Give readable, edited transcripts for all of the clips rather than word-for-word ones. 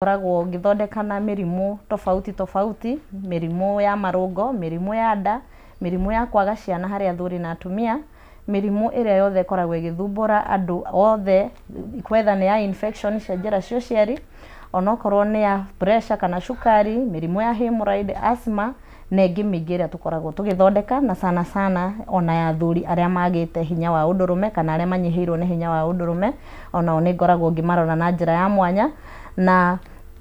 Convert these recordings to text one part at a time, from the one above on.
Ngoragwo ngĩthondekana mĩrimũ tofauti tofauti, mĩrimũ ya marũngo, mĩrimũ ya nda, mĩrimũ ya kwaga ciana harĩ athuri na atumia, mĩrimũ ĩrĩa yothe ĩkoragwo ĩgĩthumbũra andũ othe, whether nĩ ya infection cia njĩra cia ũciari, onokorwo nĩ ya pressure kana cukari, mĩrimũ ya hemorrhoid, asthma na ĩngĩ mĩingĩ ĩrĩa tũkoragwo tũgĩthondeka, na sana sana ona ya athuri arĩa magĩte hinya wa ũndũrũme kana arĩa manyihĩirwo nĩ hinya wa ũndũrũme, onao nĩ ngoragwo ngĩmarora na njĩra ya mwanya. Na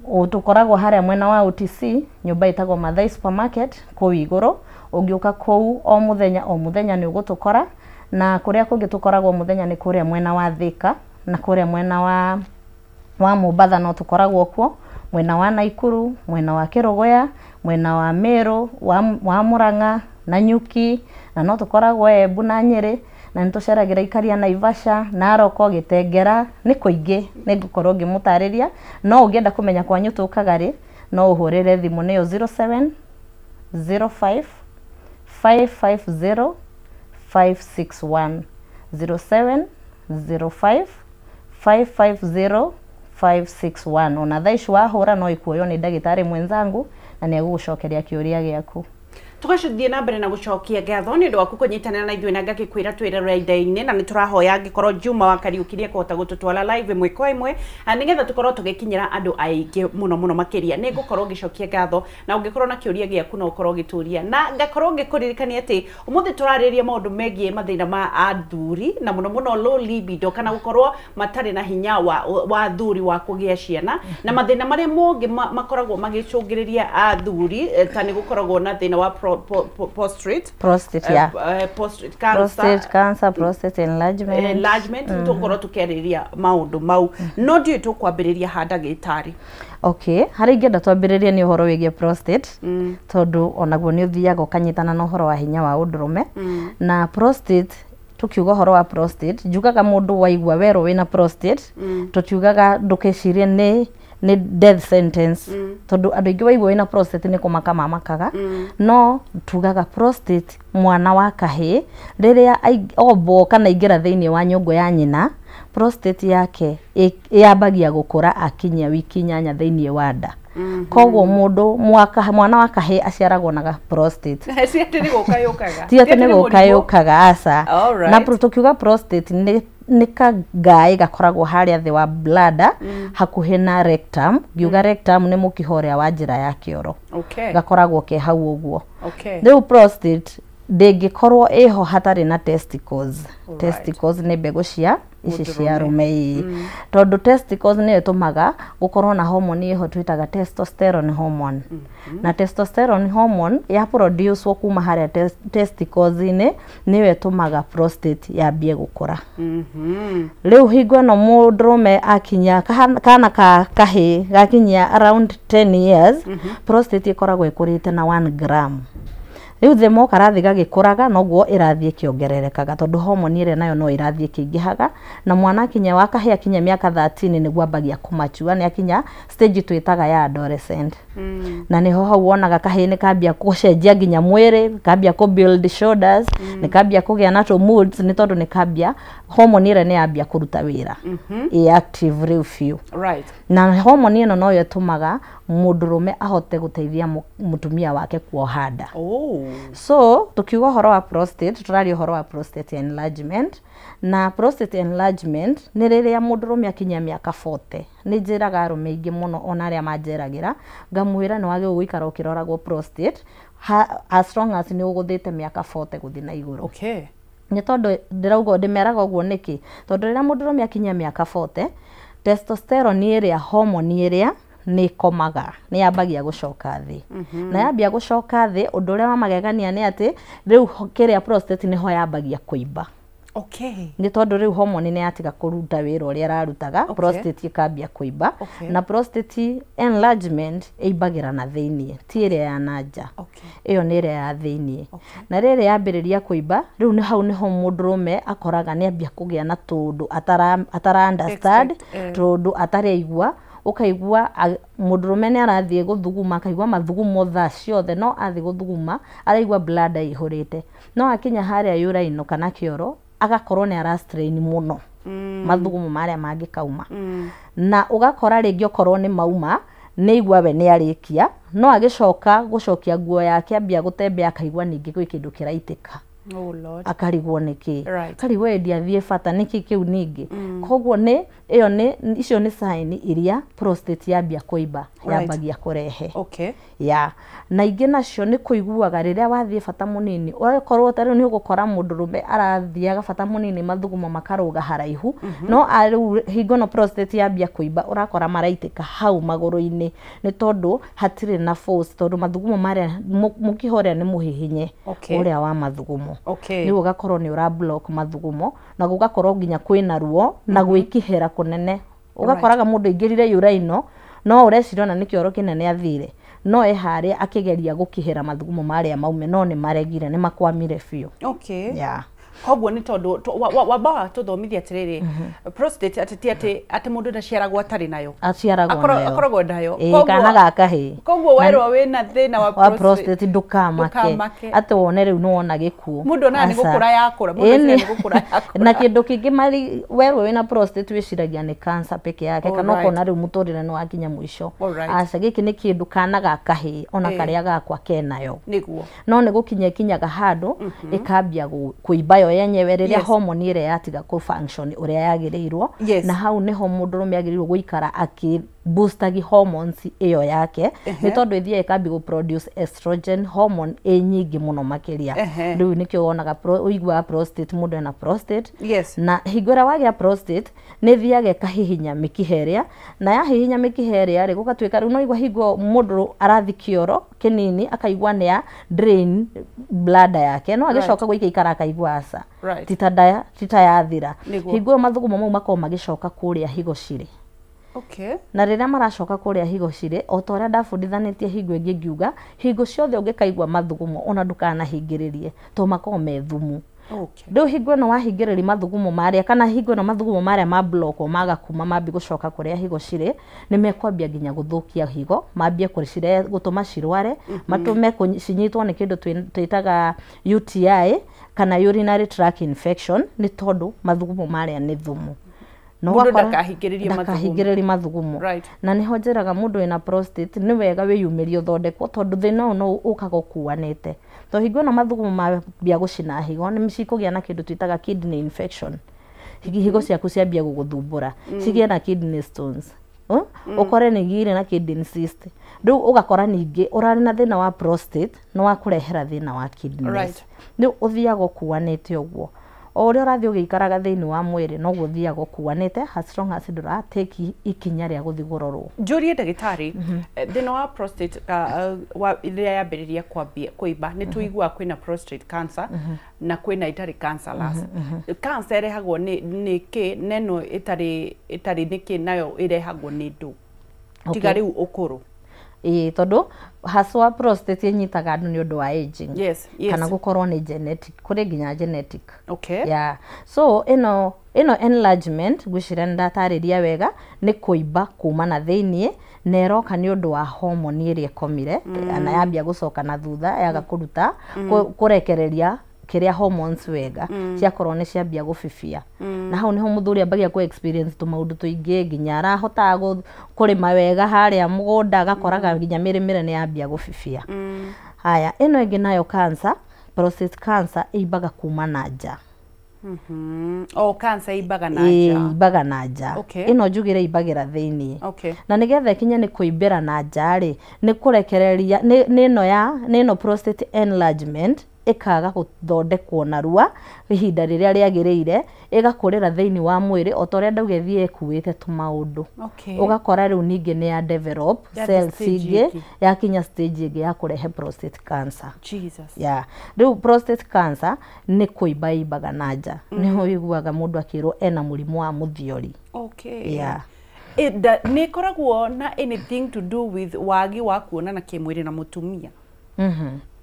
tũkoragwo harĩa mwena wa OTC, nyũmba ĩtagwo Mathai Supermarket kũu igũrũ. Ũngĩũka kũu o mũthenya o mũthenya nĩ ũgũtũkora, na kũrĩa kũngĩ tũkoragwo mũthenya nĩ kũrĩa mwena wa Thika na kũrĩa mwena wa Mombatha no tũkoragwo kuo, mwena wa Naikuru, mwena wa Kĩrũgũya, mwena wa Meru, wa Murang'a, Nanyuki, na no tũkoragwo Embu na Nyĩrĩ, na nĩ tũceragĩra ikaria Naivasha, Narok, Gĩtengera, nĩ kũingĩ nĩ ngũkorwo ngĩmũtarĩria. No ũngĩenda kũmenya kwanyu tũkaga rĩ, no ũhũrĩre thimũ nĩyo 07 05 550 561, 07 05 550 561. Ona thaa ici wahũra no ikuoywo nĩ ndagĩtarĩ mwenzangu na nĩ egũgũcokeria kĩũria gĩaku. Tũgacithiĩ na mbere na gũcokia ngatho nĩ ũndũ waku kũnyitanĩra na ithuĩ, na ngagĩkwĩra twĩre rũrenda-inĩ, na nĩ tũrahoya angĩkorwo Juma wa Kariũki nĩekũhota gũtũtwara live ĩmwe kwa ĩmwe, nĩgetha tũkorwo tũgĩkinyĩra andũ aingĩ mũno mũno makĩria. Nĩ ngũkorwo ngĩcokia ngatho, na ũngĩkorwo na kĩũria gĩaku no ũkorwo ũgĩtũria, na ngakorwo ngĩkũririkania atĩ ũmũthĩ tũrarĩrĩria maũndũ megiĩ mathĩna ma athuri, na mũno mũno low libido, kana gũkorwo matarĩ na hinya wa athuri wa kũgĩa ciana, na mathĩna marĩa mangĩ makoragwo magĩcũngĩrĩria athuri, ta nĩ gũkoragwo na thĩna wa prostate. Prostate, yeah. Prostate cancer. Prostate cancer, prostate enlargement. Enlargement. Tũgũkorwo tũkĩarĩrĩria maũndũ mau, no ndiũĩ tũkwambĩrĩria ha, ndagĩtarĩ? Okay, harĩa ingĩenda twambĩrĩrie nĩ ũhoro wĩgiĩ prostate, tondũ onaguo nĩ ũthiaga ũkanyitana na ũhoro wa hinya wa ũndũrũme. Na prostate, tukiuga ũhoro wa prostate, njugaga mũndũ waigua werwo wĩna prostate, tũtiugaga ndũkecirie nĩ death sentence, tondũ andũ aingĩ waigua wĩna prostate nĩ kũmaka mamakaga. No tugaga prostate, mwana wa kahĩĩ rĩrĩa ombwo kana aingĩra thĩinĩ wa nyũngũ ya nyina, prostate yake yambagia gũkũra akinyia wiki 8 thĩinĩ wa nda. Koguo mũndũ mwana wa kahĩĩ aciaragwo na prostate. Ti atĩ nĩ gũka yũkaga. Ti atĩ nĩ gũka yũkaga, aca. Alright. Na tũkiuga prostate nĩ kangaĩ gakoragwo harĩa thĩ wa bladder, hakuhĩ na rectum. Ngiuga rectum nĩ mũkiha ũrĩa wa njĩra ya kĩoro. Gakoragwo ke hau ũguo. Rĩu prostate ndĩngĩkorwo ĩho hatarĩ na testicles. Testicles nĩ mbegũ cia ici cia arũme, ĩĩ, tondũ testicles nĩyo ĩtũmaga gũkorwo na hormone ĩho twĩtaga testosterone hormone. Na testosterone hormone ya produce kuma harĩa testicles-inĩ, nĩyo ĩtũmaga prostate yambie gũkũra. Rĩu hingo ĩno mũndũrũme akinya kana ka kahĩĩ gakinyia around 10 years, prostate ĩkoragwo ĩkũrĩte na 1 gram. Rĩu the more karathiĩ gagĩkũraga, noguo ĩrathiĩ ĩkĩongererekaga, tondũ hormone ĩrĩa nayo no ĩrathiĩ ĩkĩingĩhaga. Na mwana akinya wa kahĩĩ akinya mĩaka 13 nĩguo ambagia kũmature, nĩ akinya stage twĩtaga ya adolescent. Na nĩho hau wonaga kahĩĩ nĩ kambia gũcenjia nginya mwĩrĩ, kambia kũ build shoulders, nĩ kambia kũgĩa na tũ moods, nĩ tondũ nĩ kambia hormone ĩrĩa nĩ yambia kũruta wĩra, ĩ active rĩu biũ. Na hormone ĩno noyo ĩtũmaga mũndũrũme ahote gũteithia mũtumia wake kuoha nda. So tukiuga ũhoro wa prostate, tũraria ũhoro wa prostate enlargement. Na prostate enlargement nĩ rĩrĩa mũndũrũme akinyia mĩaka 40. Nĩ njĩraga arũme aingĩ mũno, ona arĩa manjeragĩra, ngamwĩra nĩ wagĩrĩirwo gũikara ũkĩroragwo prostate as long as nĩ ũgũthĩte mĩaka 40 gũthiĩ na igũrũ. Nĩ tondũ ndĩrauga, ndĩmeraga ũguo nĩkĩ? Tondũ rĩrĩa mũndũrũme akinyia mĩaka 40, testosterone ĩrĩa, hormone ĩrĩa nĩ ĩkomaga, nĩ yambagia gũcoka thĩ. Na yambia gũcoka thĩ, ũndũ ũrĩa wa magegania nĩ atĩ rĩu kĩrĩa prostate nĩho yambagia kũimba. Nĩ tondũ rĩu hormone nĩ yatiga kũruta wĩra ũrĩa ĩrarutaga. Prostate ĩkambia kũimba. Na prostate enlargement ĩimbagĩra na thĩiniĩ, ti ĩrĩa ya na nja. Ĩyo nĩ ĩrĩa ya thĩiniĩ. Na rĩrĩa yambĩrĩria kũimba, rĩu nĩ hau nĩho mũndũrũme akoraga nĩ ambia kũgĩa na tũũndũ atara understand. Expect, eh. Tũndũ atarĩ aigua. Ũkaigua mũndũrũme nĩ arathiĩ gũthuguma, akaigua mathugumo thaa ciothe, no athiĩ gũthuguma araigua bladder ĩihũrĩte, no akinya harĩa urinal kana kĩoro agakorwo nĩ ara strain mũno. Mathugumo marĩa mangĩkauma. Na ũgakora rĩngĩ okorwo nĩ mauma, nĩ igua we nĩ arĩkia, no agĩcoka gũcokia nguo yake ambia gũtembea akaigua ningĩ gwĩ kĩndũ kĩraitĩka. Oh Lord. Akarigwo nĩkĩ. Akarigwo ĩndi athiĩ bata nĩkĩ kĩu ningĩ. Koguo nĩ ĩyo nĩ icio nĩ sign iria prostate yambia kũimba yambagia kũrehe. Ya na ingĩ nacio nĩ kũiguaga rĩrĩa wathiĩ bata mũnini, ũgakorwo ta rĩu nĩ ũgũkora mũndũrũme arathiaga bata mũnini mathugumo makarũga haraihu, no rĩu hingo ĩno prostate yambia kũimba ũrakora maraitĩka hau magũrũ-inĩ, nĩ tondũ hatirĩ na force, tondũ mathugumo marĩa mũkiha ũrĩa nĩ mũhihinye ũrĩa wa mathugumo. Rĩu ũgakorwo nĩ ũra block mathugumo na gũgakorwo nginya kwĩna ruo na gwĩkihĩra kũnene. Ũgakoraga mũndũ aingĩrire uraino no ũreciria ona nĩ kĩoro kĩnene athire, no e harĩa akĩgeria gũkihĩra mathugumo marĩa maume, no nĩ maregire, nĩ makwamire biũ. Yeah. Koguo nĩ tondũ wamba wa tũthomithia atĩrĩrĩ, prostate atĩ ti atĩ atĩ mũndũ ndaciaragwo atarĩ nayo. Aciaragwo nayo. Akoragwo nayo. Ĩĩ, kana ga kahĩĩ. Koguo werwo wĩna thĩna wa prostate ndũkamake atĩ wone rĩu nĩ wona gĩkuũ. Mũndũ onaga nĩ gũkũra yakũra, mũndũ nĩ gũkũra yakũra. Na kĩndũ kĩngĩ mari werwo wĩna prostate wĩciragia nĩ cancer peke yake, kana ũkona rĩu mũtũrĩre nĩ wakinya mũico. Aca, gĩkĩ nĩ kĩndũ kana ga kahĩĩ ona karĩa gakwa kenayo. Nĩguo. No nĩ gũkinya ĩkinyaga handũ ĩkambia kũimba yo yenyewe rĩrĩa hormone ĩrĩa yatiga kũ function ũrĩa yagĩrĩirwo. Na hau nĩho mũndũrũme agĩrĩirwo gũikara akĩ boostagi hormones ĩyo yake, nĩ tondũ ĩthiaga ĩkambia gũ produce estrogen hormone ĩ nyingĩ mũno makĩria. Rĩu nĩkĩo wonaga ũiguaga prostate, mũndũ ena prostate. Na hingo ĩrĩa wagĩa prostate nĩ ĩthiaga ĩkahihinya mĩkiha ĩrĩa, na yahihinya mĩkiha ĩrĩa rĩ, gũgatuĩka rĩu no igua hingo mũndũ arathi kĩoro kĩnini akaigua nĩ ya drain bladder yake, no agĩcoka gũikaikara akaigua aca, tita yathira. Hingo ĩyo mathugumo mau makoragwo magĩcoka kũrĩa higo cirĩ. Na rĩrĩa maracoka kũrĩa higo cirĩ, o ta ũrĩa ndabundithanĩtie hingo ĩngĩ ngiuga, hingo ciothe ũngĩkaigua mathugumo ona ndũkanahingĩrĩrie, tondũ makoragwo me thumu. Rĩu hingo ĩno wahingĩrĩria mathugumo marĩa, kana hingo ĩno mathugumo marĩa ma block maga kuma mambie gũcoka kũrĩa higo cirĩ, nĩ mekwambia nginya gũthũkia higo, mambie gũtũma cirware, matũme cinyitwo nĩ kĩndũ twĩtaga UTI kana urinary tract infection, nĩ tondũ mathugumo marĩa nĩ thumu. Mũndũ ndakahingĩrĩrie mathugumo. Na nĩho njĩraga mũndũ wĩna prostate nĩ wega wĩyumĩrie ũthondekwo, tondũ thĩna ũyũ no ũkaga ũkuanĩte. Tondũ hingo ĩno mathugumo mambia gũcina higo, nĩ cikũgĩa na kĩndũ twĩtaga kidney infection. Higo ciaku ciambia gũgũthumbũra, cigĩe na kidney stones. Ũkore nĩ igĩire na kidney cyst. Rĩu ũgakora ningĩ ũrarĩ na thĩna wa prostate nĩ wakũrehera thĩna wa kidneys. Rĩu ũthiaga ũkuanĩte ũguo. O ũrĩa ũrathiĩ ũgĩikaraga thĩinĩ wa mwĩrĩ noguo ũthiaga ũkuanĩte, as long as ndũratake ikinya rĩa gũthiĩ kũrorwo. Njũrie ndagĩtarĩ, thĩna wa prostate rĩrĩa yambĩrĩria kũimba, nĩ tũiguaga kwĩna prostate cancer na kwĩna ĩtarĩ cancerous. Cancer ĩrehagwo nĩ kĩ, na ĩno ĩtarĩ nĩ kĩ, nayo ĩrehagwo nĩ ndũ? Tiga rĩu ũkũrũ. Ĩĩ, tondũ haswa prostate ĩnyitaga andũ nĩ ũndũ wa aging. Kana gũkorwo nĩ genetic, kũrĩ nginya genetic. Yeah. So ĩno enlargement ngwĩciria nĩ ndatarĩria wega, nĩ kũimba kuma na thĩiniĩ, na ĩroka nĩ ũndũ wa hormone ĩrĩa ĩkomire, na yambia gũcoka na thutha, yaga kũruta, kũrekereria kĩrĩa hormones wega, ciakorwo nĩ ciambia gũbibia. Na hau nĩho mũthuri ambagia kũ experience tũmaũndũ tũingĩ, nginya arahotaga kũrĩma wega harĩa mũgũnda, agakoraga nginya mĩrĩmĩre nĩ yambia gũbibia. Haya, ĩno ĩngĩ nayo cancer, prostate cancer ĩimbaga kuma na nja. O cancer ĩimbaga na nja. Ĩimbaga na nja. Ĩno njugire ĩimbagĩra thĩiniĩ. Na nĩgetha ĩkinye nĩ kũimbĩra na nja rĩ, nĩ kũrekereria, nĩ ĩno prostate enlargement ĩkaga gũthondekwo narua ihinda rĩrĩa rĩagĩrĩire, ĩgakũrĩra thĩinĩ wa mwĩrĩ o ta ũrĩa ndauga ĩthiĩ ĩkuĩte tũmaũndũ. Ũgakora rĩu ningĩ nĩ ya develop cells ingĩ, yakinya stage ĩngĩ ya kũrehe prostate cancer. Yeah. Rĩu prostate cancer nĩ kũimba ĩimbaga na nja. Nĩho ũiguaga mũndũ akĩrwo ena mũrimũ wa mũthiori. Yeah. Nĩ ĩkoragwo na anything to do with wagi wa kuonana kĩmwĩrĩ na mũtumia?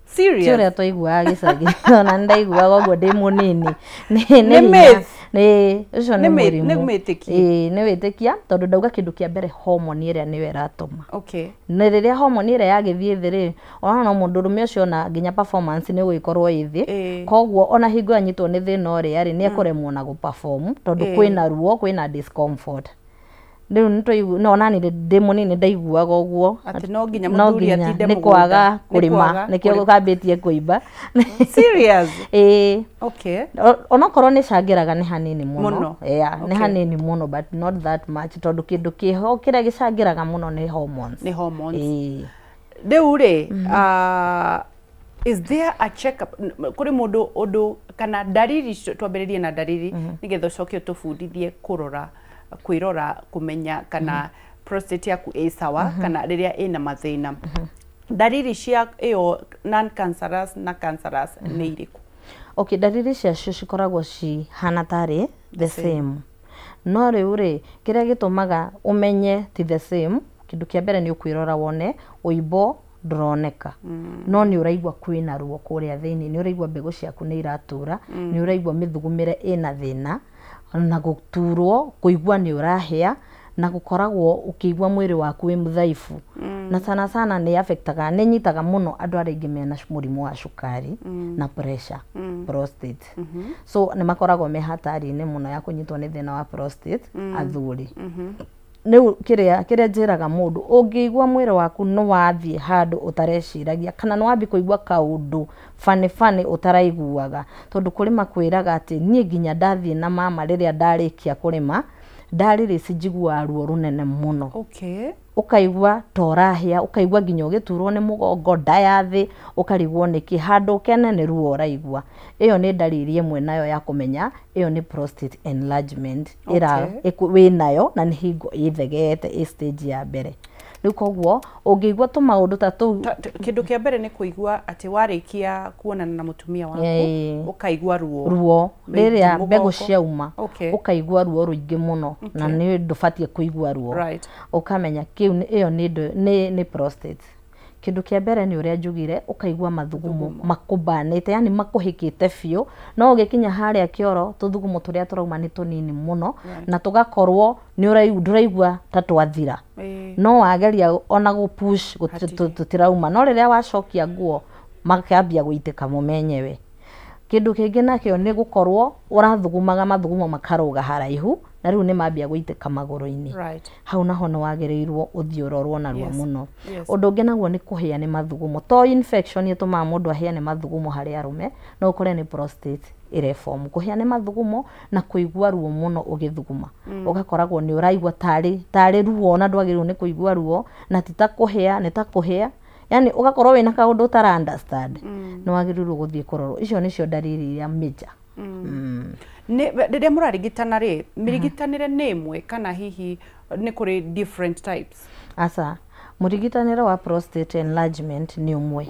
Serious? Ti ũrĩa twaiguaga gĩcagi, ona nĩ ndaiguaga ũguo ndĩ mũnini. Nĩ Nĩ hinya. myth. Nĩ ũcio Nĩ nĩ myth, nĩ mũrimũ. wĩtĩkia. Ĩĩ, nĩ wĩtĩkia, tondũ ndauga kĩndũ kĩa mbere hormone ĩrĩa nĩyo ĩratũma. Na rĩrĩa hormone ĩrĩa yagĩthiĩ thĩ rĩ, ona no mũndũrũme ũcio ona nginya performance nĩ ũgũgĩkorwo ĩ thĩ. Koguo ona hingo anyitwo nĩ thĩna ũrĩa rĩ, nĩ ekũremwo na gũ-perform tondũ kwĩna ruo, kwĩna discomfort. Rĩu nĩtwaigua, no ona niĩ ndĩ mũnini ndaiguaga ũguo. Atĩ no nginya No mũthuri nginya atinde nĩ mũgũnda. kwaga Nĩ kũrĩma, kwaga nĩkĩo kũrĩma. kambĩtie kũimba. Serious? Ĩĩ. Onokorwo nĩ cangĩraga nĩ hanini mũno. Mũno. Yeah, nĩ hanini mũno, but not that much, tondũ kĩndũ kĩho kĩrĩa gĩcangĩraga mũno nĩ hormones. Nĩ hormones. Ĩĩ. Rĩu rĩ, is there a check up kũrĩ mũndũ ũndũ kana ndariri icio? Twambĩrĩrie na ndariri nĩgetha ũcoke ũtũbundithie kũrora, kwĩrora, kũmenya kana prostate yaku ĩ sawa kana rĩrĩa ĩna mathĩna. Ndariri cia ĩyo non cancerous na cancerous nĩ irĩkũ? Okay, ndariri ciacio cikoragwo cihana tarĩ the same, no rĩu rĩ, kĩrĩa gĩtũmaga ũmenye ti the same, kĩndũ kĩa mbere nĩ ũkwĩrora wone ũimbo ndũroneka, no nĩ ũraigua kwĩna ruo kũrĩa thĩinĩ, nĩ ũraigua mbegũ ciaku nĩ iratura, nĩ ũraigua mĩthugumĩre ĩna thĩna na gũturwo, kũigua nĩ ũrahĩa, na gũkoragwo ũkĩigua mwĩrĩ waku wĩ mũthaifu. Na sana sana nĩ affectaga, nĩ nyitaga mũno andũ arĩa aingĩ mena mũrimũ wa cukari na pressure, prostate. So nĩ makoragwo me hatari-inĩ mũno ya kũnyitwo nĩ thĩna wa prostate, athuri. Rĩu kĩrĩa njĩraga mũndũ, ũngĩigua mwĩrĩ waku nĩ wathiĩ handũ ũtareciragia, kana nĩ wambia kũigua kaũndũ bani bani ũtaraiguaga, tondũ kũrĩ makwĩraga atĩ niĩ nginya ndathiĩ na mama, rĩrĩa ndarĩkia kũrĩma ndarĩrĩci, njiguaga ruo rũnene mũno. Ũkaigua ta ũrahĩa, ũkaigua nginya ũgĩturwo nĩ mũgongo, nda ya thĩ, ũkarigwo nĩkĩ, handũ ũkene nĩ ruo ũraigua. Ĩyo nĩ ndariri ĩmwe nayo ya kũmenya ĩyo nĩ prostate enlargement ĩra wĩnayo, na nĩ hingo ĩthegeete, ĩ stage ya mbere. Rĩu koguo ũngĩigua tũmaũndũ ta tũu. Kĩndũ kĩa mbere nĩ kũigua atĩ warĩkia kuonana na mũtumia waku ũkaigua ruo. Ruo Rĩngĩ rĩrĩa mbegũ mũgongo. ciauma, ũkaigua ruo rũingĩ mũno, na nĩ ndũbatiĩ kũigua ruo. Ũkamenya kĩu ĩyo nĩ prostate. Kĩndũ kĩa mbere nĩ ũrĩa njugire, ũkaigua mathugumo makũmbanĩte, yani makũhĩkĩte biũ, no ũgĩkinya harĩa kĩoro tũthugumo tũrĩa tũrauma nĩ tũnini mũno, na tũgakorwo nĩ ndũraigua ta twathira, no wageria ona gũ push Hatirĩ. tũtirauma, no rĩrĩa wacokia nguo makambia gũitĩka mo menyewe. Kĩndũ kĩngĩ nakĩo nĩ gũkorwo ũrathugumaga mathugumo makarũga haraihu, na rĩu nĩ mambia gũitĩka magũrũ-inĩ. Hau naho nĩ wagĩrĩirwo ũthiĩ ũrorwo narua mũno. Ũndũ ũngĩ naguo nĩ kũhĩa nĩ mathugumo. To infection ĩtũmaga mũndũ ahĩe nĩ mathugumo harĩ arũme, no ũkore nĩ prostate ĩreform. Kũhĩa nĩ mathugumo na kũigua ruo mũno ũgĩthuguma, ũgakoragwo nĩ ũraigua tarĩ ruo na ndwagĩrĩirwo nĩ kũigua ruo, na ti ta kũhĩa, nĩ ta kũhĩa, yani ũgakorwo wĩna kaũndũ ũtara understand. Nĩ wagĩrĩirwo gũthiĩ kũrorwo. Icio nĩcio ndariri iria major. Nĩ rĩrĩa mũrarigitana rĩ, mĩrigitanĩre nĩ ĩmwe kana hihi nĩ kũrĩ different types? Aca, mũrigitanĩre wa prostate enlargement nĩ ũmwe.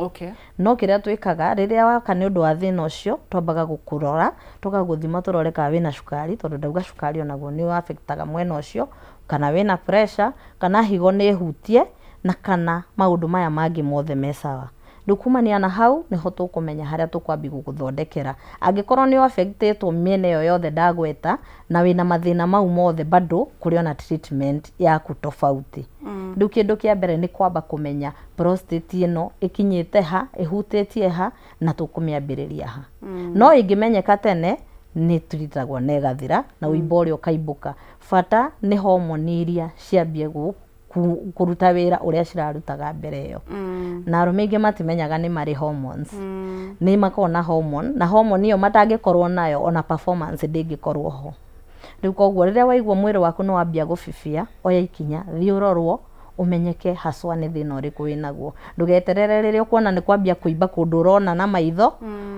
No kĩrĩa twĩkaga rĩrĩa waka nĩ ũndũ wa thĩna ũcio, twambaga gũkũrora, tũgagũthima tũrore kana wĩna cukari, tondũ ndauga cukari onaguo nĩ affectaga mwena ũcio, kana wĩna pressure, kana higo nĩ hutie, na kana maũndũ maya mangĩ mothe me sawa. Rĩu kumania na hau nĩho tũkũmenya harĩa tũkwambia gũgũthondekera. Angĩkorwo nĩ affectĩtwo mĩena ĩyo yothe ndagweta na wĩna mathĩna mau mothe, bado kũrĩ ona treatment yaku tofauti. Rĩu kĩndũ kĩa mbere nĩ kwamba kũmenya prostate ĩno ĩkinyĩte ha, ĩhutĩtie ha, na tũkũmĩambĩrĩria ha. No ĩngĩmenyeka tene nĩ turitagwo na ĩgathira na ũimbo ũrĩa ũkaimbũka. Bata nĩ homoni iria ciambie kũruta wĩra ũrĩa cirarutaga mbere ĩyo. Na arũme aingĩ matimenyaga nĩ marĩ hormones, nĩ makoragwo na hormone, na hormone ĩyo matangĩkorwo nayo ona performance ndĩngĩkorwo ho. Rĩu koguo rĩrĩa waigua mwĩrĩ waku nĩ wambia gũbibia, oya ikinya, thiĩ ũrorwo, ũmenyeke haswa nĩ thĩna ũrĩkũ wĩnaguo. Ndũgeterere rĩrĩa ũkuona nĩ kwambia kũimba kũndũ ũrona na maitho,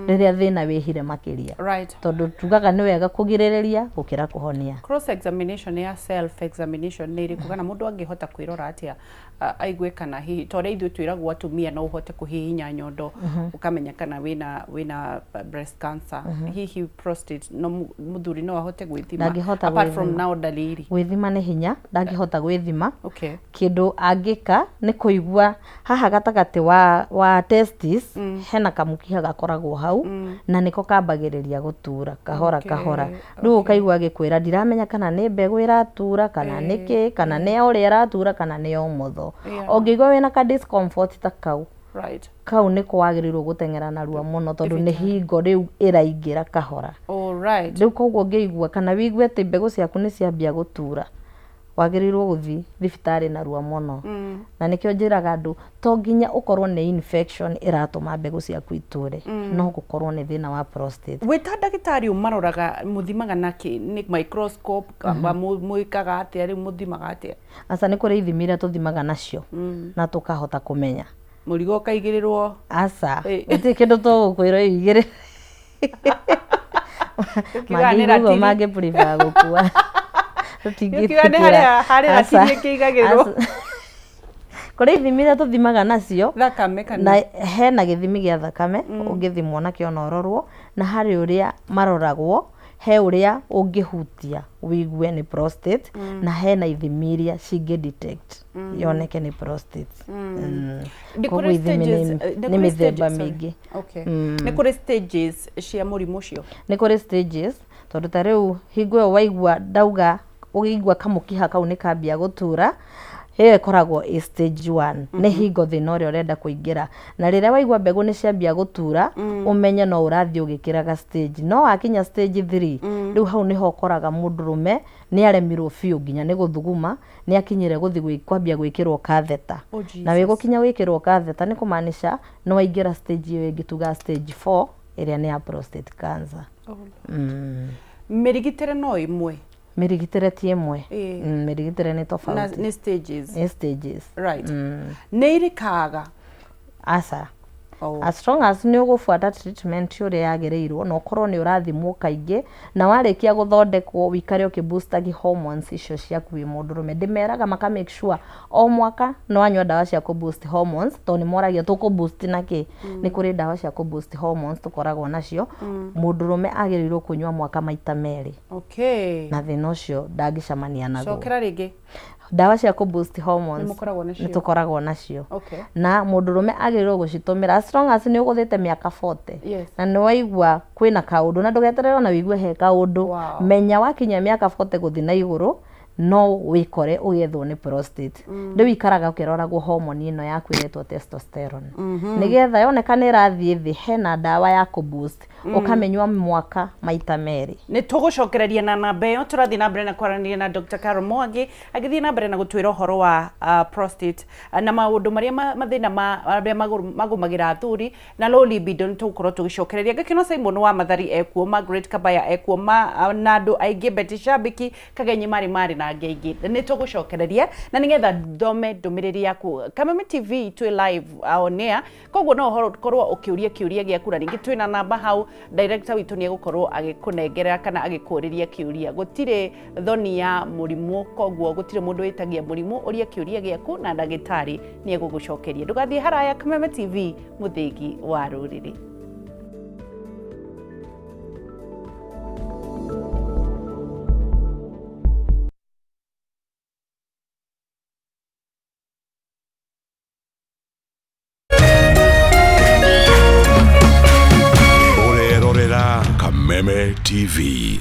rĩrĩa thĩna wĩhire makĩria, tondũ tugaga nĩ wega kũgirĩrĩria gũkĩra kũhonia. Cross examination ya self examination nĩ ĩrĩkũ, kana mũndũ angĩhota kwĩrora atĩa Aigue kana hihi ta ũrĩa ithuĩ twĩragwo atumia no ũhote kũhihinya nyondo ũkamenya kana wĩna breast cancer, hihi prostate no mũthuri no ahote gwĩthima apart from now dalili? Gwĩthima nĩ hinya, ndangĩhota gwĩthima. Kĩndũ angĩka nĩ kũigua haha gatagatĩ wa testis hena kamũkiha gakoragwo hau na nĩko kambagĩrĩria gũtura kahora kahora. Rĩu ũkaigua agĩkwĩra ndiramenya kana nĩ mbegũ ĩratura kana nĩ kĩ, kana nĩ ũrĩa ĩratura kana nĩ ũmotho. Ũngĩigua wĩna ka discomfort ta kau, kau nĩko wagĩrĩirwo gũteng'era narua mũno tondũ nĩ hingo rĩu ĩraingĩra kahora. Rĩu koguo ũngĩigua kana wĩigue atĩ mbegũ ciaku nĩ ciambia gũtura, wagĩrĩirwo gũthiĩ thibitarĩ narua mũno. Na nĩkĩo njĩraga andũ to nginya ũkorwo nĩ infection ĩratũma mbegũ ciaku iture, no gũkorwo nĩ thĩna wa prostate. Wĩ ta ndagĩtarĩ ũmaroraga, mũthimaga nakĩ? Nĩ microscope kana mwĩkaga atĩa rĩu, mũthimaga atĩa? Aca, nĩ kũrĩ ithimi iria tũthimaga nacio na tũkahota kũmenya. Mũrigo ũkaigĩrĩrwo? Aca, gũtirĩ kĩndũ tũgũkwĩra ũigĩrĩre. Ũkiuga nĩ Mangĩigua ũguo ratiri. mangĩ prefer gũkua. Ũkiuga nĩ harĩ ratiri ĩkĩigagĩrĩrwo. Kũrĩ ithimi iria tũthimaga nacio thakame kana na hena gĩthimi gĩa thakame ũngĩthimwo nakĩo na ũrorwo, na harĩ ũrĩa maroragwo, he ũrĩa ũngĩhutia wĩigue nĩ prostate, na hena ithimi iria cingĩ detect yoneke nĩ prostate. Nĩ Koguo kũrĩ ithimi stages, nĩ nĩ kũrĩ mĩthemba stages, sorry. mĩingĩ. Nĩ kũrĩ stages cia mũrimũ ũcio? Nĩ kũrĩ stages, tondũ ta rĩu hingo ĩyo waigua ndauga ũgĩigua kamũkiha kau nĩ kambia gũtura, ĩyo ĩkoragwo ĩ stage 1, nĩ hingo thĩna ũrĩa ũrenda kũingĩra. Na rĩrĩa waigua mbegũ nĩ ciambia gũtura, ũmenye no ũrathiĩ ũgĩkĩraga stage. No wakinya stage 3, rĩu hau nĩho ũkoraga mũndũrũme nĩ aremirwo biũ nginya nĩ gũthuguma, nĩ akinyire gũthiĩ kwambia gwĩkĩrwo catheter. Oh, Na Jesus. wĩgũkinya gwĩkĩrwo catheter nĩ kũmaanisha nĩ waingĩra stage ĩyo ĩngĩ, tuga stage 4 ĩrĩa nĩ ya prostate cancer. Mĩrigitĩre no ĩmwe? Mĩrigitĩre ti ĩmwe. Mĩrigitĩre nĩ Na tofauti. nĩ stages? Nĩ stages. Nĩ irĩkaga? Aca. As long as nĩ ũgũbuata treatment ũrĩa yagĩrĩirwo na ũkorwo nĩ ũrathimwo kaingĩ, na warĩkia gũthondekwo wĩikare ũkĩboostagi hormones icio ciaku wĩ mũndũrũme. Ndĩmeraga maka make sure o mwaka nĩ wanyua ndawa cia kũ-boost hormones, tondũ nĩ moragia tũkũ-boost na kĩ. Nĩ kũrĩ ndawa cia kũ-boost hormones tũkoragwo nacio. Mũndũrũme agĩrĩirwo kũnyua mwaka maita merĩ. Na thĩna ũcio ndangĩcemania naguo. Cokera rĩngĩ. Ndawa cia kũ-boost hormones Nĩ mũkoragwo nacio? nĩ tũkoragwo nacio. Na mũndũrũme agĩrĩirwo gũcitũmĩra as long as nĩ ũgũthĩte mĩaka 40. Na nĩ waigua kwĩna kaũndũ, na ndũgeterere ona wĩigue he kaũndũ. Menya wakinya mĩaka 40 gũthiĩ na igũrũ no wĩkore ũgĩethwo nĩ prostate. Rĩu ikaraga ũkĩroragwo hormone ĩno yaku ĩretwo testosterone, nĩgetha yoneka nĩ ĩrathiĩ thĩ, hena ndawa ya kũ-boost ũkamĩnyua mwaka maita merĩ. Nĩ tũgũcokereria na namba ĩyo. Tũrathiĩ na mbere na kwaranĩria na Dr. Carol Mwangi agĩthiĩ na mbere na gũtwĩra ũhoro wa prostate na maũndũ marĩa mathĩna ma marĩa magũmagĩra athuri na low libido. Nĩ tũgũkorwo tũgĩcokereria. Gĩkeno Simon wa Mathari ekuo, Margaret Kabaya ekuo, na andũ aingĩ, Betty Shabiki Kagenyi marĩ marĩ na angĩ aingĩ. Nĩ tũgũcokereria na nĩgetha thome ndũmĩrĩri yaku. Kameme TV twĩ live on air, koguo no ũkorwo ũkĩũria kĩũria gĩaku, na ningĩ twĩna namba hau, director witũ nĩ egũkorwo agĩkũnengera kana agĩkũrĩria kĩũria. Gũtirĩ thoni ya mũrimũ, koguo gũtirĩ mũndũ wĩtagia mũrimũ. Ũria kĩũria gĩaku na ndagĩtarĩ nĩ egũgũcokeria. Ndũgathiĩ haraya. Kameme TV, mũthĩgi wa rũrĩrĩ. Ũrerorera Kameme TV.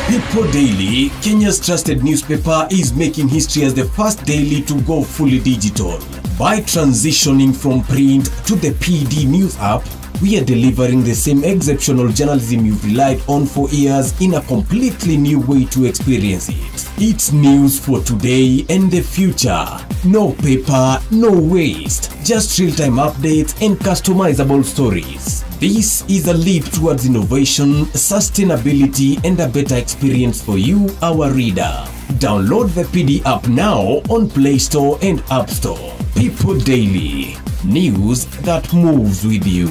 People Daily, Kenya's trusted newspaper, is making history as the first daily to go fully digital. By transitioning from print to the PD News app, we are delivering the same exceptional journalism you've relied on for years in a completely new way to experience it. It's news for today and the future. No paper, no waste. Just real-time updates and customizable stories. This is a leap towards innovation, sustainability, and a better experience for you, our reader. Download the PD app now on Play Store and App Store. People Daily. News that moves with you.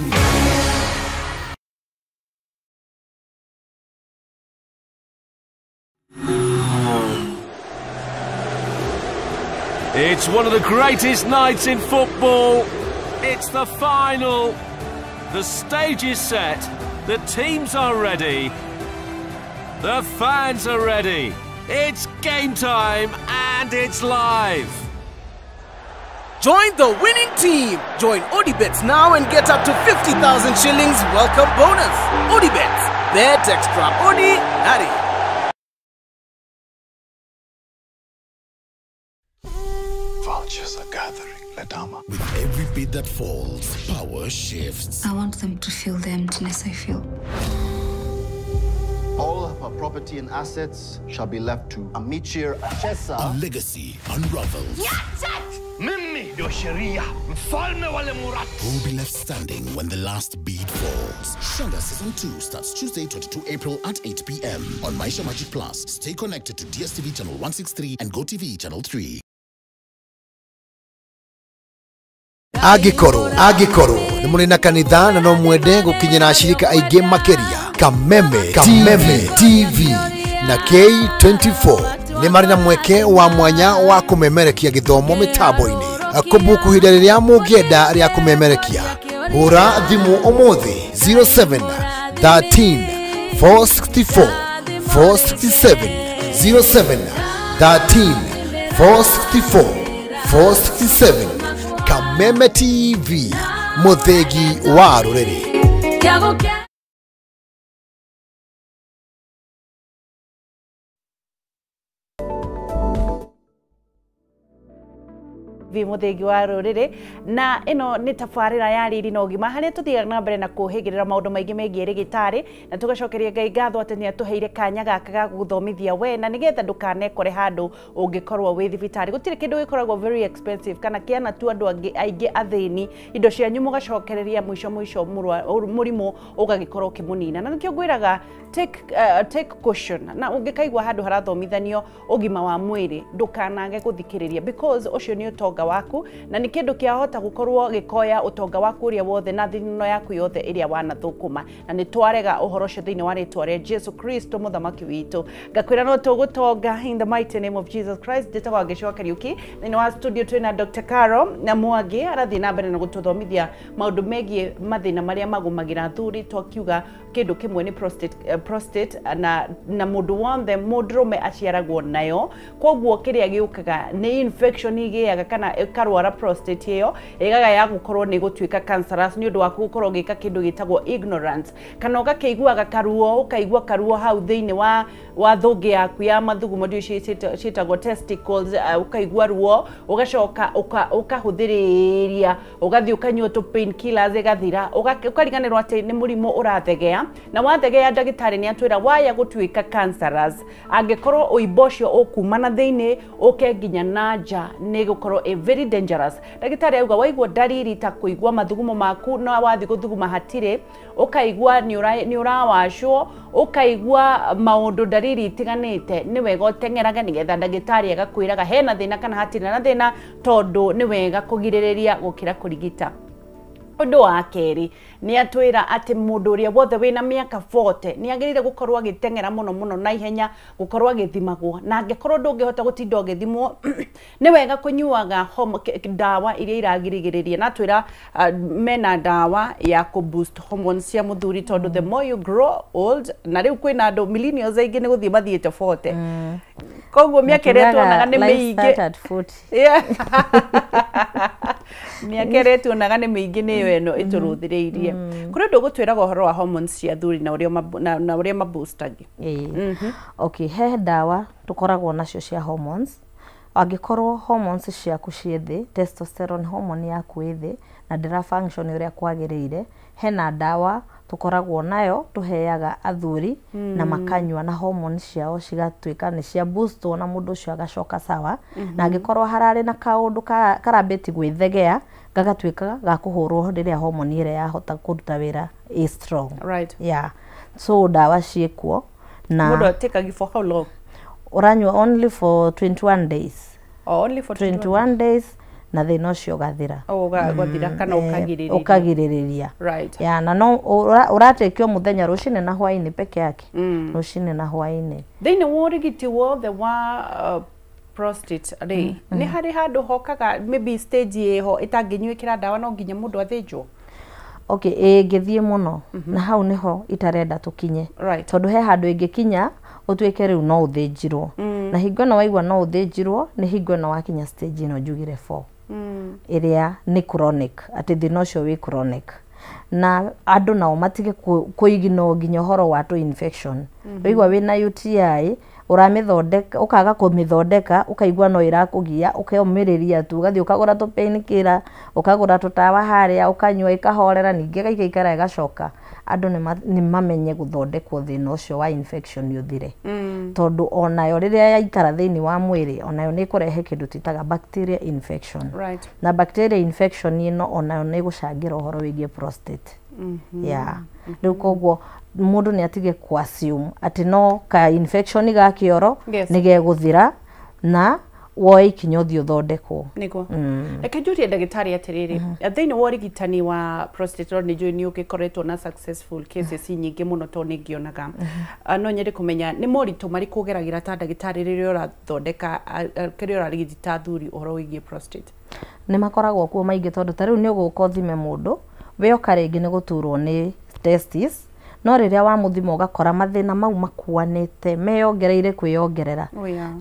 It's one of the greatest nights in football. It's the final. The stage is set. The teams are ready. The fans are ready. It's game time and it's live. Join the winning team. Join Odibets now and get up to 50,000 shillings welcome bonus. Odibets, bet extraordinary. Vultures are gathering, Ledama. With every beat that falls, power shifts. I want them to feel the emptiness I feel. All of her property and assets shall be left to Amichir Achesa. A legacy unravels. Mimi ndio sheria, mfalme wa Lemurat. Who will be left standing when the last bead falls? Shanga Season 2 starts Tuesday, 22 April at 8 p.m. on Maisha Magic Plus. Stay connected to DSTV Channel 163 and GoTV Channel 3. Agikorwo nĩ mũrĩ na kanitha na no mwende gũkinyĩra ashirika aingĩ makĩria, Kameme TV na K24 nĩ marĩ na mweke wa mwanya wa kũmemerekia gĩthomo mĩtambo-inĩ. Kũbuku ihinda rĩrĩa mũngĩenda rĩa kũmemerekia, hũra thimũ ũmũthĩ 07 13 464 467 07 13 464 467. Kameme TV, muthegi wa rũrĩrĩ. Muthegi wa rũrĩrĩ na ĩno nĩ tabarĩra ya riri na ũgima harĩa tũthiaga na mbere na kũhĩgĩrĩra maũndũ maingĩ megiĩ rĩgĩtarĩ na tũgacokeria Ngai ngatho atĩ nĩ atũheire kanya gaka ga gũthomithia we na nĩgetha ndũkanekore handũ ũngĩkorwo wĩ thibitarĩ. Gũtirĩ kĩndũ gĩkoragwo very expensive kana kĩana tu andũ angĩ aingĩ athĩni indo cianyu mũgacokereria mũico mũico mũrimũ ũgagĩkorwo ũkĩmũnina, na nĩkĩo ngwĩraga take caution na ũngĩkaigua handũ harathomithanio ũgima wa mwĩrĩ ndũkanage gũthikĩrĩria because ũcio nĩ ũtonga waku na nĩ kĩndũ kĩahota gũkorwo gĩkoya ũtonga waku ũrĩa wothe na thithino yaku yothe ĩrĩa wanathũkũma, na nĩ twarega ũhoro ũcio thĩinĩ wa rĩtwa rĩa Jesu Kristo mũthamaki witũ. Ngakwĩra no tũgũtonga in the mighty name of Jesus Christ. Njĩtagwo Angĩcoa Kariũki, thĩinĩ wa studio twĩna Dr. Caro na Mwangi arathiĩ na mbere na gũtũthomithia maũndũ megiĩ mathĩna marĩa magũmagĩra athuri. Twakiuga kĩndũ kĩmwe nĩ prostate na mũndũ wothe mũndũrũme aciaragwo nayo, koguo kĩrĩa gĩũkaga nĩ infection igĩaga kana ĩkarwara prostate ĩyo ĩgaga ya gũkorwo nĩ gũtuĩka cancerous nĩ ũndũ wa gũkorwo ũgĩka kĩndũ gĩtagwo ignorance, kana ũgakĩiguaga karuo, ũkaigua karuo hau thĩinĩ wa thũngĩ yaku ya mathugumo ndio ciĩtagwo testicles, ũkaigua ruo ũgacoka ũkahũthĩrĩria ũgathiĩ ũkanyua tũ painkillers ĩgathira, ũkariganĩrwo atĩ nĩ mũrimũ ũrathegea, na wathegea ndagĩtarĩ nĩ atwĩra waya gũtuĩka cancerous angĩkorwo ũimbo ũcio ũkuma na thĩinĩ ũke nginya na nja nĩ gũkorwo a very dangerous. Ndagĩtarĩ auga waigua ndariri ta kũigua mathugumo maku na wathi gũthuguma hatirĩ, ũkaigua nĩ ũrawacwo, ũkaigua maũndũ ndariri itiganĩte, nĩ wega ũteng'erage nĩgetha ndagĩtarĩ agakwĩraga hena thĩna kana hatirĩ na thĩna, tondũ nĩ wega kũgirĩrĩria gũkĩra kũrigita. Ũndũ wa kerĩ nĩ atwĩra atĩ mũndũ ũrĩa wothe wĩna mĩaka 40 nĩ agĩrĩire gũkorwo agĩteng'era mũno mũno na ihenya gũkorwo agĩthimagwo, na angĩkorwo ndũngĩhota gũtinda ũgĩthimwo nĩ wega kũnyuaga ndawa iria iragirĩrĩria, na atwĩra mena ndawa ya kũ boost hormones cia mũthuri tondũ the more you grow old, na rĩu kwĩna andũ millennials aingĩ nĩ gũthiĩ mathiĩte 40, koguo mĩaka ĩrĩa tuonaga nĩ mĩingĩ. Mĩaka ĩrĩa tuonaga nĩ mĩingĩ nĩyo ĩno ĩtũrũthĩrĩirie. Kũrĩ ũndũ ũgũtwĩraga ũhoro wa hormones cia athuri na ũrĩa maboostagi. Okay, he ndawa tũkoragwo nacio cia hormones. Angĩkorwo hormones ciaku ciĩ thĩ, testosterone hormone yaku ĩ thĩ na ndĩra function ũrĩa kwagĩrĩire, hena ndawa tũkoragwo nayo tũheaga athuri na makanyua na hormones ciao cigatuĩka nĩ cia boostwo na mũndũ ũcio agacoka sawa. Na angĩkorwo hararĩ na kaũndũ karambĩtie gwĩthegea gagatuĩka ga kũhũrwo rĩrĩa hormone ĩrĩa yahota kũruta wĩra ĩ strong. Right. Yeah. So ndawa ciĩkuo na mũndũ atĩkagi for how long? Ũranyua only for 21 days. Oh, only for 21 days na thĩna ũcio ũgathira. Ũgathira kana ũkagirĩrĩria. Ũkagirĩrĩria. Right. Yeah, na no ũratekio mũthenya rũcinĩ na hwaĩ-inĩ peke yake. Rũcinĩ na hwaĩ-inĩ. Thĩinĩ wa ũrigiti wothe wa Prostate rĩ, nĩ harĩ handũ hokaga maybe stage ĩho ĩtangĩnyuĩkĩra ndawa, no nginya mũndũ athĩnjwo? Okay, ĩngĩthiĩ mũno, na hau nĩho itarenda tũkinye. Tondũ he handũ ĩngĩkinya ũtuĩke rĩu no ũthĩnjirwo. Na hingo ĩno waigua no ũthĩnjirwo, nĩ hingo ĩno wakinya stage ĩno njugire 4, ĩrĩa nĩ chronic, atĩ thĩna ũcio wĩ chronic. Na andũ nao matige kũignore nginya ũhoro wa tũ infection. Waigua wĩna UTI, ũramĩthondeka, ũkaga kũmĩthondeka, ũkaigua no ĩrakũgia, ũkeũmĩrĩria tu, ũgathiĩ ũkagũra tũ painkiller, ũkagũra tũtawa harĩa, ũkanyua ĩkahorera, ningĩ ĩgaikaikara ĩgacoka. Andũ nĩ mamenye gũthondekwo thĩna ũcio wa infection ũthire. Tondũ onayo rĩrĩa yaikara thĩinĩ wa mwĩrĩ, onayo nĩ ĩkũrehe kĩndũ twĩtaga bacteria infection. Na bacteria infection ĩno onayo nĩ ĩgũcangĩra ũhoro wĩgiĩ prostate. Yeah. Rĩu koguo mũndũ nĩ atige ku assume atĩ no ka infection ga kĩoro nĩ gegũthira, na woe ikinya ũthiĩ ũthondekwo. Nĩguo. Reke njũrie ndagĩtarĩ atĩrĩrĩ, thĩinĩ wa ũrigitani wa prostate, tondũ nĩ njũĩ nĩ ũgĩkoretwo na successful cases nyingĩ mũno, tondũ nĩ ngĩonaga. No nyende kũmenya nĩ moritũ marĩkũ ũgeragĩra ta ndagĩtarĩ rĩrĩa ũrathondeka, kĩrĩa ũrarigita athuri ũhoro wĩgiĩ prostate? Nĩ makoragwo kuo maingĩ, tondũ ta rĩu nĩ ũgũka ũthime mũndũ, we oka rĩngĩ nĩ gũturwo nĩ testis, no rĩrĩa wamũthima ũgakora mathĩna mau makuanĩte meyongereire kwĩyongerera.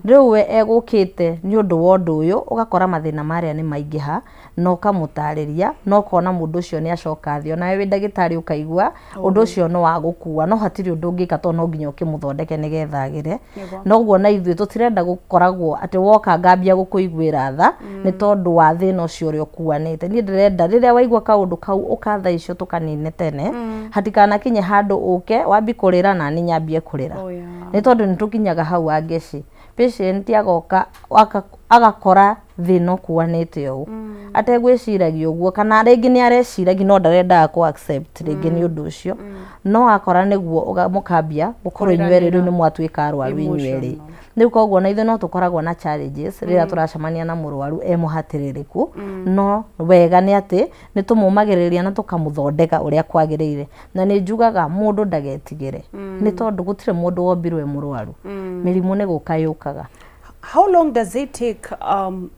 Rĩu we egũkĩte nĩ ũndũ wa ũndũ ũyũ, ũgakora mathĩna marĩa nĩ maingĩha, na ũkamũtarĩria, na ũkona mũndũ ũcio nĩ acoka thĩ. Onawe wĩ ndagĩtarĩ ũkaigua ũndũ ũcio nĩ wa gũkua, no hatirĩ ũndũ ũngĩka, tondũ no nginya ũkĩmũthondeke nĩgetha agĩre. Noguo na ithuĩ tũtirenda gũkoragwo atĩ woka ngambia gũkũiguĩra tha nĩ tondũ wa thĩna ũcio ũrĩa ũkuanĩte. Niĩ ndĩrenda rĩrĩa waigua kaũndũ kau ũka thaa icio tũkanine tene, hatikanakinye handũ ũke wambi kũrĩra na niĩ nyambie kũrĩra. Nĩ tondũ nĩ tũkinyaga hau angeci patient agoka agakora thĩna ũkuanĩte ũũ ategwĩciragia ũguo, kana rĩngĩ nĩ areciragia no ndarendaga kũ accept rĩngĩ nĩ ũndũ ũcio, no akora nĩguo mũkambia gũkorwo inyuerĩ rĩu nĩ mwatuĩka arwaru inyuerĩ. Rĩu koguo na ithuĩ no tũkoragwo na challenges rĩrĩa tũracemania na mũrwaru e mũhatĩrĩrĩku, no wega nĩ atĩ nĩ tũmũmagĩrĩria na tũkamũthondeka ũrĩa kwagĩrĩire. Na nĩ njugaga mũndũ ndagetigĩre, nĩ tondũ gũtirĩ mũndũ wombirwo e mũrwaru. Mĩrimũ nĩ gũka yũkaga. How long does it take,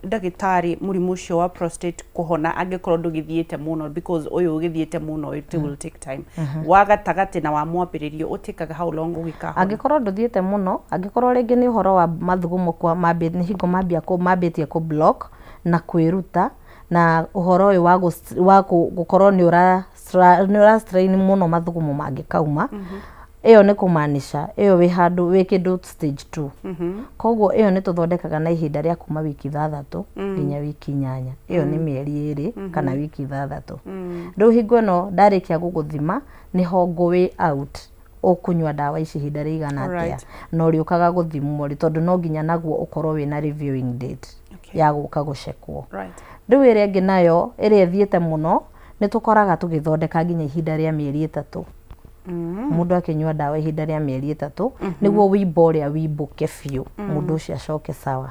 ndagĩtarĩ, mũrimũ ũcio wa prostate kũhona angĩkorwo ndũgĩthiĩte mũno? Because ũyũ ũgĩthiĩte mũno, it will take time. Wa gatagatĩ na wa mwambĩrĩrio ũtĩkaga how long ũgĩkahona? Angĩkorwo ndũthiĩte mũno, angĩkorwo rĩngĩ nĩ ũhoro wa mathugumo kwa nĩ hingo mambia mambĩtie kũ block na kwĩruta, na ũhoro ũyũ wa gũkorwo nĩ ũra strain mũno mathugumo mangĩkauma, ĩyo nĩ kũmaanisha ĩyo wĩ handũ wĩ kĩndũ stage 2. Koguo ĩyo nĩ tũthondekaga na ihinda rĩa kuma wiki 6 nginya wiki 8. Ĩyo nĩ mĩeri 2 kana wiki 6. Rĩu hingo ĩno ndarĩkia gũgũthima, nĩho ngũ out ũkũnyua ndawa ici ihinda rĩigana atĩa, na ũrĩũkaga gũthimwo rĩ, tondũ no nginya naguo ũkorwo wĩna reviewing date ya gũka gũcekwo. Rĩu ĩrĩa ĩngĩ nayo ĩrĩa ĩthiĩte mũno, nĩ tũkoraga tũgĩthondeka nginya ihinda rĩa mĩeri 3. Mũndũ akĩnyua ndawa ihinda rĩa mĩeri 3 nĩguo wimbo ũrĩa wimbũke biũ, mũndũ ũcio acoke sawa.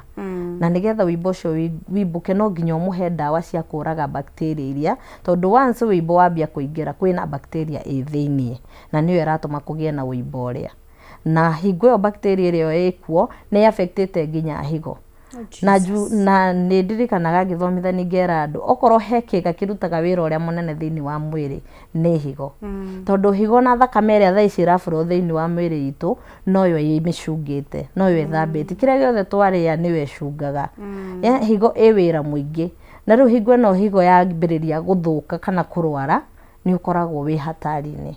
Na nĩgetha wimbo ũcio wimbũke, no nginya ũmũhe ndawa cia kũraga bacteria iria, tondũ once wimbo wambia kũingĩra, kwĩna bacteria ĩ thĩiniĩ na nĩyo ĩratũma kũgĩe na wimbo ũrĩa. Na hingo ĩyo bacteria ĩrĩa ĩkuo nĩ affectĩte nginya higo. Na ju na nĩ ndirikanaga ngĩthomithania ngera andũ, okorwo he kĩga kĩrutaga wĩra ũrĩa mũnene thĩinĩ wa mwĩrĩ nĩ higo, tondũ higo na thakame ĩrĩa thaa ici ĩrabũrwo thĩinĩ wa mwĩrĩ itũ noyo ĩmĩcungĩte, noyo ĩthambĩtie kĩrĩa gĩothe twarĩa, nĩyo ĩcungaga. Higo ĩ wĩra mũingĩ, na rĩu hingo ĩno higo yambĩrĩria gũthũka kana kũrwara, nĩ ũkoragwo wĩ hatari-inĩ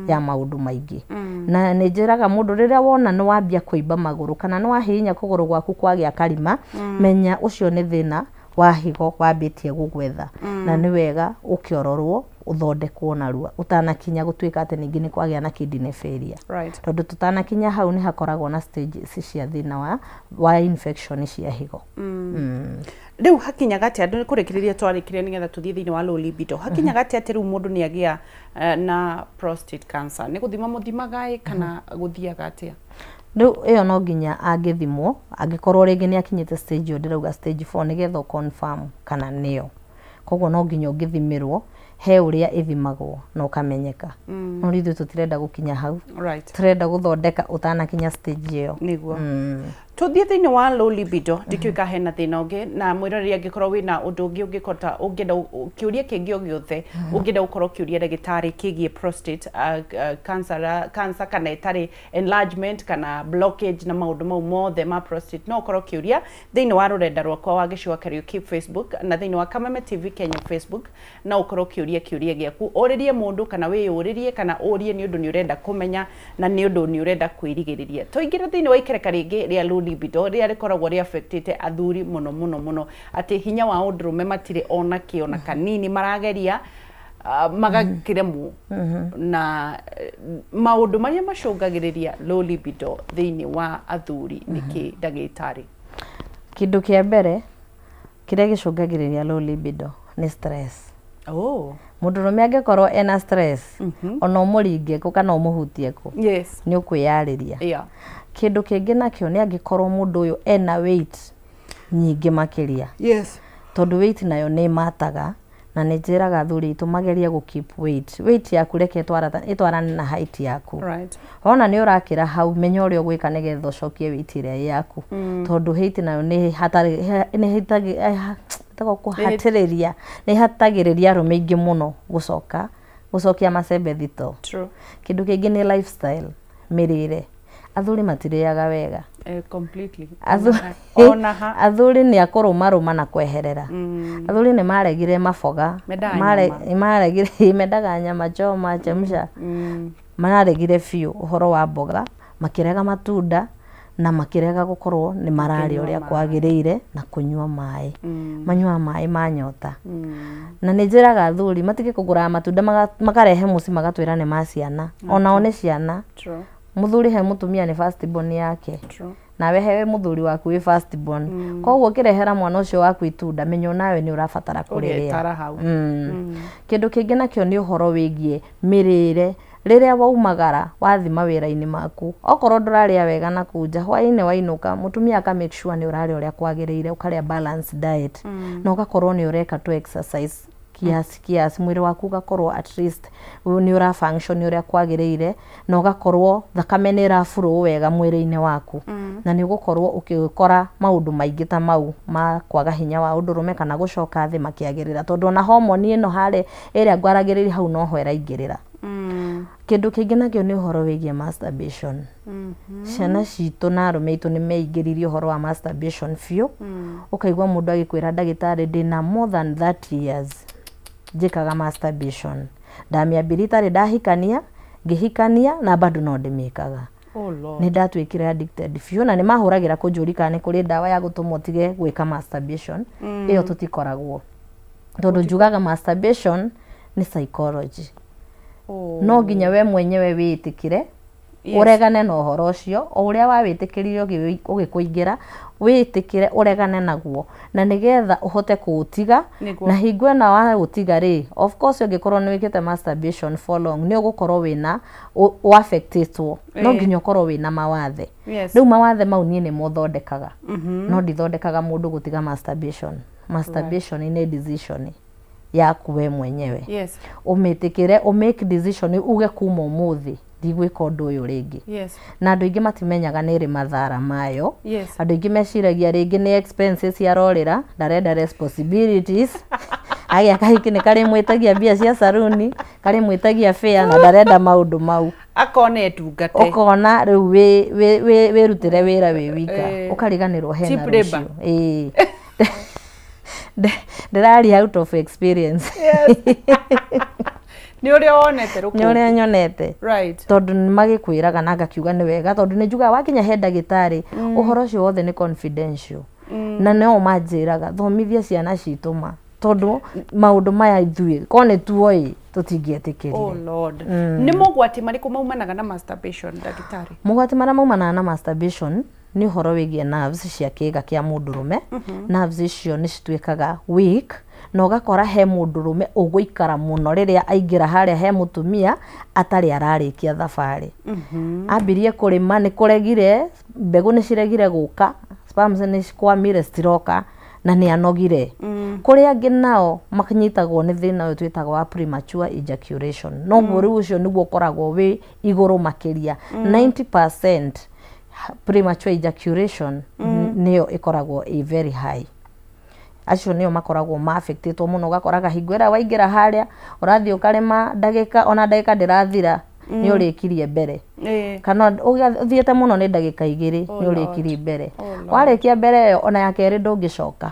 ya maũndũ maingĩ. Na nĩ njĩraga mũndũ, rĩrĩa wona nĩ wambia kũimba magũrũ kana nĩ wahihinya kũgũrũ gwaku kwagĩa karima, menya ũcio nĩ thĩna wa higo wambĩtie gũgwetha, na nĩ wega ũkĩororwo ũthondekwo narua ũtanakinya gũtuĩka atĩ ningĩ nĩ kwagĩa na kidney failure. Tondũ tũtanakinya hau nĩ hakoragwo na stages cia thĩna wa infection cia higo. Rĩu hakinyaga atĩa, andũ kũrĩkĩrĩria twarĩkĩria nĩgetha tũthiĩ thĩinĩ wa low libido, hakinyaga atĩa atĩ rĩu mũndũ nĩ agĩa na prostate cancer? Nĩ gũthima mũthimaga ĩ, kana gũthiaga atĩa? Rĩu ĩyo no nginya angĩthimwo, angĩkorwo rĩngĩ nĩ akinyĩte stage ĩyo ndĩrauga stage 4, nĩgetha confirm kana nĩyo. Koguo no nginya ũngĩthimĩrwo, he ũrĩa ĩthimagwo na ũkamenyeka. No ithuĩ tũtirenda gũkinya hau. Tũrenda gũthondeka ũtanakinya stage ĩyo. Nĩguo. Tuthiĩ thĩinĩ wa low libido, ndikĩũĩ ka hena thĩna ũngĩ, na mwĩroreri angĩkorwo wĩna ũndũ ũngĩ ũngĩkota ũngĩenda kĩũria kĩngĩ o gĩothe ũngĩenda gũkorwo ũkĩũria ndagĩtarĩ kĩgiĩ prostate cancer kana ĩtarĩ enlargement kana blockage na maũndũ mau mothe ma prostate, no ũkorwo ũkĩũria thĩinĩ wa rũrenda rwakwa wa Gĩcũa Kariũki Facebook na thĩinĩ wa Kameme TV Kenya Facebook. No ũkorwo ũkĩũria kĩũria gĩaku, ũrĩrie mũndũ kana wĩyũrĩrie kana ũrie nĩ ũndũ nĩ ũrenda kũmenya na nĩ ũndũ nĩ ũrenda kwĩrigĩrĩria. Tũingĩre thĩinĩ wa ikereka rĩngĩ rĩa low libido rĩrĩa rĩkoragwo rĩ affectĩte athuri mũno mũno mũno, atĩ hinya wa ũndũrũme matirĩ ona kĩ ona kanini, marageria magakĩremwo, na maũndũ marĩa macũngagĩrĩria low libido thĩinĩ wa athuri nĩkĩ, ndagĩtarĩ? Kĩndũ kĩa mbere kĩrĩa gĩcũngagĩrĩria low libido nĩ stress. Mũndũrũme angĩkorwo ena stress, ona ũmũringe kũ kana ũmũhutie kũ, nĩ ũkwĩyarĩria. Kĩndũ kĩngĩ nakĩo nĩ angĩkorwo mũndũ ũyũ ena weight nyingĩ makĩria, tondũ weight nayo nĩ ĩmataga, na nĩ njĩraga athuri aitũ magerie gũ keep weight. Weight yaku reke ĩtwarane na height yaku. Wona nĩ ũrakĩra hau, menya ũrĩa ũgwĩka nĩgetha ũcokie weight ĩrĩa ĩ yaku, tondũ height nayo nĩ nĩ ĩtagwo kũhatĩrĩria, nĩ ĩhatagĩrĩria arũme aingĩ mũno gũcoka gũcokia macembe thito. Kĩndũ kĩngĩ nĩ lifestyle, mĩrĩre. Athuri matirĩaga wega. Completely. Ona ha athuri nĩ akũrũmarũma na kweherera. Athuri nĩ maregire maboga. Mendaga nyama. Maregire, mendaga nyama choma, chemsha. Mararegire biũ ũhoro wa mboga, makĩrega matunda na makĩrega gũkorwo nĩ mararĩa ũrĩa kwagĩrĩire na kũnyua maĩ. Manyuaga maĩ ma nyota. Na nĩ njĩraga athuri matige kũgũraga matunda makarehe mũciĩ magatwĩra nĩ ma ciana. Onao nĩ ciana. Mũthuri he mũtumia nĩ first born yake. Nawe he mũthuri waku wĩ first born. Koguo ũkĩrehera mwana ũcio waku itunda, menya onawe nĩ ũrabatara kũrĩrĩa. Ũgetara hau. Kĩndũ kĩngĩ nakĩo nĩ ũhoro wĩgiĩ mĩrĩre. Rĩrĩa waumagara wathi mawĩra-inĩ maku, okorwo ndũrarĩa wega na kũu nja, hwaĩ-inĩ wainũka mũtumia aka make sure nĩ ũrarĩa ũrĩa kwagĩrĩire, ũkarĩa balanced diet, na ũgakorwo nĩ ũreka tu exercise kiasi kiasi, mwĩrĩ waku ũgakorwo at least nĩ ũra function ũrĩa kwagĩrĩire, na ũgakorwo thakame nĩ ĩra flow wega mwĩrĩ-inĩ waku, na nĩ ũgũkorwo ũgĩkora maũndũ maingĩ ta mau ma kwaga hinya wa ũndũrũme kana gũcoka thĩ makĩagĩrĩra, tondũ ona homoni ĩno harĩa ĩrĩa ngwaragĩrĩria hau noho ĩraingĩrĩra. Kĩndũ kĩngĩ nakĩo nĩ ũhoro wĩgiĩ masturbation. Ciana citũ na arũme aitũ nĩ meingĩririe ũhoro wa masturbation biũ. Ũkaigua mũndũ agĩkwĩra, "Ndagĩtarĩ, ndĩna more than 30 years njĩkaga masturbation, ndamĩambirie itarĩ ndahikania, ngĩhikania na bado no ndĩmĩkaga." Oh Lord. Nĩ ndatuĩkire addicted biũ, na nĩ mahũragĩra kũnjũria kana nĩ kũrĩ ndawa ya gũtũma ũtige gwĩka masturbation. Ĩyo tũtikoragwo, tondũ njugaga masturbation nĩ psychology. No nginya we mwenyewe wĩĩtĩkĩre, ũregane na ũhoro ũcio o ũrĩa wawĩtĩkĩrire ũgĩkũingĩra, wĩtĩkĩre ũregane naguo na nĩgetha ũhote kũũtiga. Na hingo ĩno waũtiga rĩ, of course ũngĩkorwo nĩ wĩkĩte masturbation for long, nĩ ũgũkorwo wĩna ũaffectĩtwo, no nginya ũkorwo wĩna mawathe. Rĩu mawathe mau niĩ nĩmo thondekaga, no ndithondekaga mũndũ gũtiga masturbation. Masturbation nĩ decision yaku we mwenyewe. Ũmĩtĩkĩre, ũmake decision, uge kuma ũmũthĩ ndigwĩka ũndũ ũyũ rĩngĩ. Na andũ aingĩ matimenyaga nĩ ĩrĩ mathara mayo. Andũ aingĩ meciragia rĩngĩ nĩ expenses arorĩra, ndarenda responsibilities, agĩa kahiki nĩ karĩmwĩtagia mbia cia saruni, karĩmwĩtagia fare, na ndarenda maũndũ mau. Akona etungate. Ũkona rĩu wĩrutĩre wĩra wĩ wika, ũkariganĩrwo hena Cheap labour. rũciũ. Ĩĩ. Ndĩraria out of experience. Nĩ ũrĩa wonete rũkũngũ. Nĩ ũrĩa nyonete. Tondũ nĩ magĩkwĩraga na ngakiuga nĩ wega, tondũ nĩ njugaga wakinya he ndagĩtarĩ, ũhoro ũcio wothe nĩ confidential, na no manjĩraga thomithia ciana citũ ma, tondũ maũndũ maya ithuĩ korwo nĩ tuoĩ tũtingĩetĩkĩrire. Oh Lord. Nĩ mogwati marĩkũ maumanaga na masturbation, ndagĩtarĩ? Mogwati marĩa maumanaga na masturbation nĩ ũhoro wĩgiĩ nerves cia kĩĩga kĩa mũndũrũme. Nerves icio nĩ cituĩkaga weak, na ũgakora he mũndũrũme ũgũikara mũno rĩrĩa aingĩra harĩa he mũtumia atarĩ ararĩkia thabarĩ. Ambirie kũrĩma, nĩ kũregire, mbegũ nĩ ciregire gũka, sperms nĩ cikwamire citiroka, na nĩ anogire. Kũrĩ angĩ nao manyitagwo nĩ thĩna ũyũ twĩtaga wa premature ejaculation, noguo rĩu ũcio nĩguo ũkoragwo wĩ igũrũ makĩria, 90%. Premature ejaculation nĩyo ĩkoragwo ĩ very high. Acio nĩo makoragwo ma-affectĩtwo mũno. Ũgakoraga hingo ĩrĩa waingĩra harĩa ũrathiĩ ũkarĩma ndagĩka, ona ndagĩka ndĩrathira, nĩ ũrĩkirie mbere, kana ũthiĩte mũno nĩ ndagĩka 2, Oh nĩ ũrĩkirie mbere. Oh Lord. Warĩkia mbere ĩyo, ona ya kerĩ ndũngĩcoka,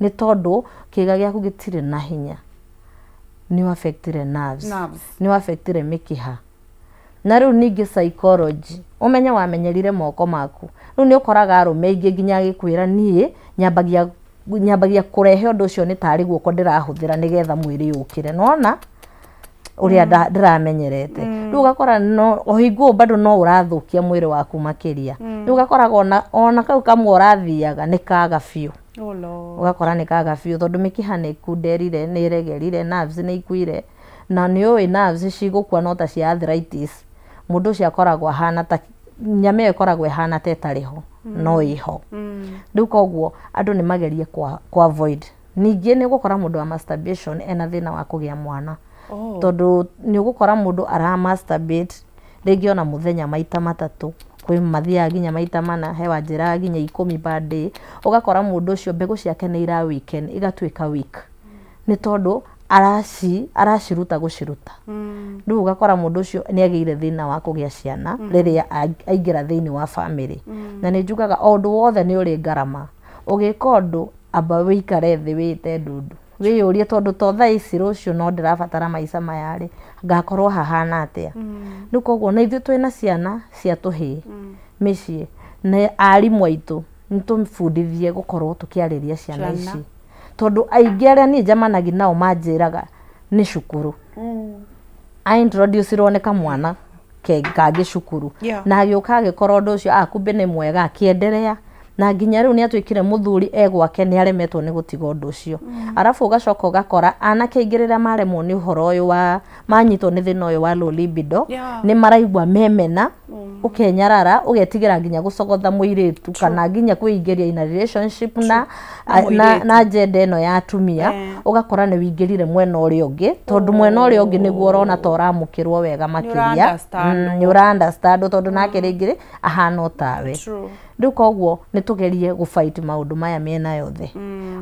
nĩ tondũ kĩĩga gĩaku gĩtirĩ na hinya, nĩ affectire nerves, Nerves. Nĩ affectire mĩkiha. Na rĩu ningĩ psychology, ũmenye wamenyerire moko maku. Rĩu nĩ ũkoraga arũme aingĩ nginya agĩkwĩra, "Niĩ nyambagia kũrehe ũndũ ũcio nĩ tarĩ guoko ndĩrahũthĩra nĩgetha mwĩrĩ ũkĩre, nona ũrĩa ndĩramenyerete." Rĩu ũgakora no o hingo bado no ũrathũkia mwĩrĩ waku makĩria. Rĩu ũgakoraga ona kau kamwe ũrathiaga nĩ kaga biũ. Oh Lord. Ũgakora nĩ kaga biũ tondũ mĩkiha nĩ ĩkunderire, nĩ ĩregerire, nerves nĩ ikuire, na nĩ ũĩ nerves cigũkua no ta cia arthritis. Mũndũ ũcio akoragwo ahana ta nyama ĩyo ĩkoragwo ĩhana ta ĩtarĩ ho, no ĩho. Rĩu koguo andũ nĩ magerie kwa avoid. Ningĩ nĩ ũgũkora mũndũ wa masturbation ena thĩna wa kũgĩa mwana, tondũ nĩ ũgũkora mũndũ ara masturbate rĩngĩ ona mũthenya maita 3, kwĩ mathiaga nginya maita 4, he wanjĩraga nginya 10 per day. Ũgakora mũndũ ũcio mbegũ ciake nĩ ira weaken, igatuĩka weak, nĩ tondũ araciruta gũciruta. Rĩu ũgakora mũndũ ũcio nĩ agĩire thĩna wa kũgĩa ciana rĩrĩa aingĩra thĩinĩ wa family. Na nĩ njugaga o ũndũ wothe nĩ ũrĩ ngarama. Ũgĩka ũndũ, amba wĩikare thĩ, wĩte ndundu, wĩyũrie, tondũ to thaa ici, rũciũ no ndĩrabatara maica maya rĩ, ngakorwo hahana atĩa? Rĩu koguo na ithuĩ twĩna ciana cia tũhĩĩ mĩciĩ, na arimũ aitũ nĩ tũbundithie gũkorwo tũkĩarĩria ciana Ciana. ici, tondũ aingĩ arĩa niĩ njemanagia nao manjĩraga nĩ cukuru aintroducirwo nĩ kamwana kangĩ cukuru, na agĩũka agĩkora ũndũ ũcio, kumbe nĩ mwega, akĩenderea na nginya rĩu nĩ atuĩkire mũthuri, e gwake nĩ aremetwo nĩ gũtiga ũndũ ũcio. Arabu ũgacoka ũgakora anake aingĩ rĩrĩa maremwo nĩ ũhoro ũyũ wa manyitwo nĩ thĩna ũyũ wa low libido, nĩ maraigua memena, ũkenyarara, ũgetigĩra nginya gũcogotha mũirĩtu kana nginya kwĩingĩria in a relationship na Na mũirĩtu. Na agenda ĩno ya atumia. Ũgakora nĩ wĩingĩrire mwena ũrĩa ũngĩ, tondũ mwena ũrĩa ũngĩ nĩguo ũrona ta ũramũkĩrwo wega makĩria. Ũra-understand. Nĩ ũra understand, tondũ nake rĩngĩ ahana o tawe. Rĩu koguo nĩ tũgerie gũfight maũndũ maya mĩena yothe.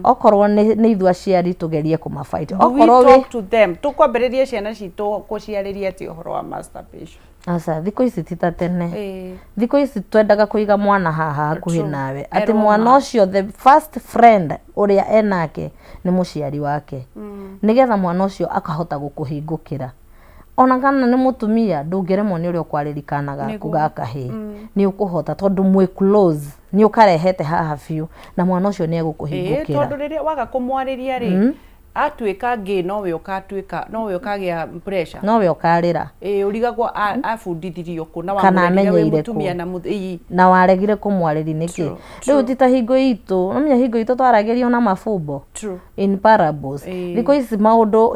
Okorwo nĩ ithuĩ aciari, tũgerie kũmafight. Do we Okorwo wĩ talk to them? Tũkwambĩrĩrie ciana citũ kũciarĩria atĩ ũhoro wa masturbation? Aca, thikũ ici ti ta tene. Thikũ ici twendaga kũiga mwana haha hakuhĩ nawe, atĩ Erwo mwana ma. ũcio the first friend ũrĩa enake nĩ mũciari wake, nĩgetha mwana ũcio akahota gũkũhingũkĩra. Ona kana nĩ mũtumia, ndũngĩremwo nĩ ũrĩa ũkwarĩria kana gaku ga kahĩĩ. Nĩ ũkũhota tondũ mwĩ close, nĩ ũkarehete haha biũ, na mwana ũcio nĩ egũkũhingũkĩra. Tondũ rĩrĩa waga kũmwarĩria rĩ, atuĩka ngĩ nowe ũkatuĩka, nowe ũkagĩa pressure. Nowe ũkarĩra. Ĩĩ, ũrigagwo abundithirio kũ na Kana wamũrerire wĩ amenyeire mũtumia kũ. na ĩĩ. Na waregire kũmwarĩria nĩkĩ? Rĩu ti ta hingo itũ, nomenya hingo itũ twaragĩrio na mabumbo, in parables. Thikũ ici maũndũ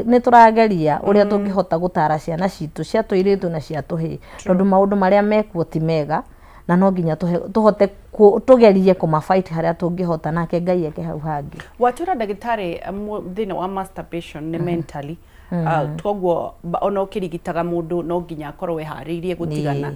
nĩ tũrageria ũrĩa tũngĩhota gũtara ciana citũ cia tũirĩtu na cia tũhĩĩ, tondũ maũndũ marĩa mekuo ti mega, na no nginya tũhote tũgerie kũmafight harĩa tũngĩhota, nake Ngai eke hau hangĩ. Watwĩra ndagĩtarĩ, thĩna wa masturbation nĩ mentally, koguo ona ũkĩrigitaga mũndũ no nginya akorwo eharĩirie gũtigana.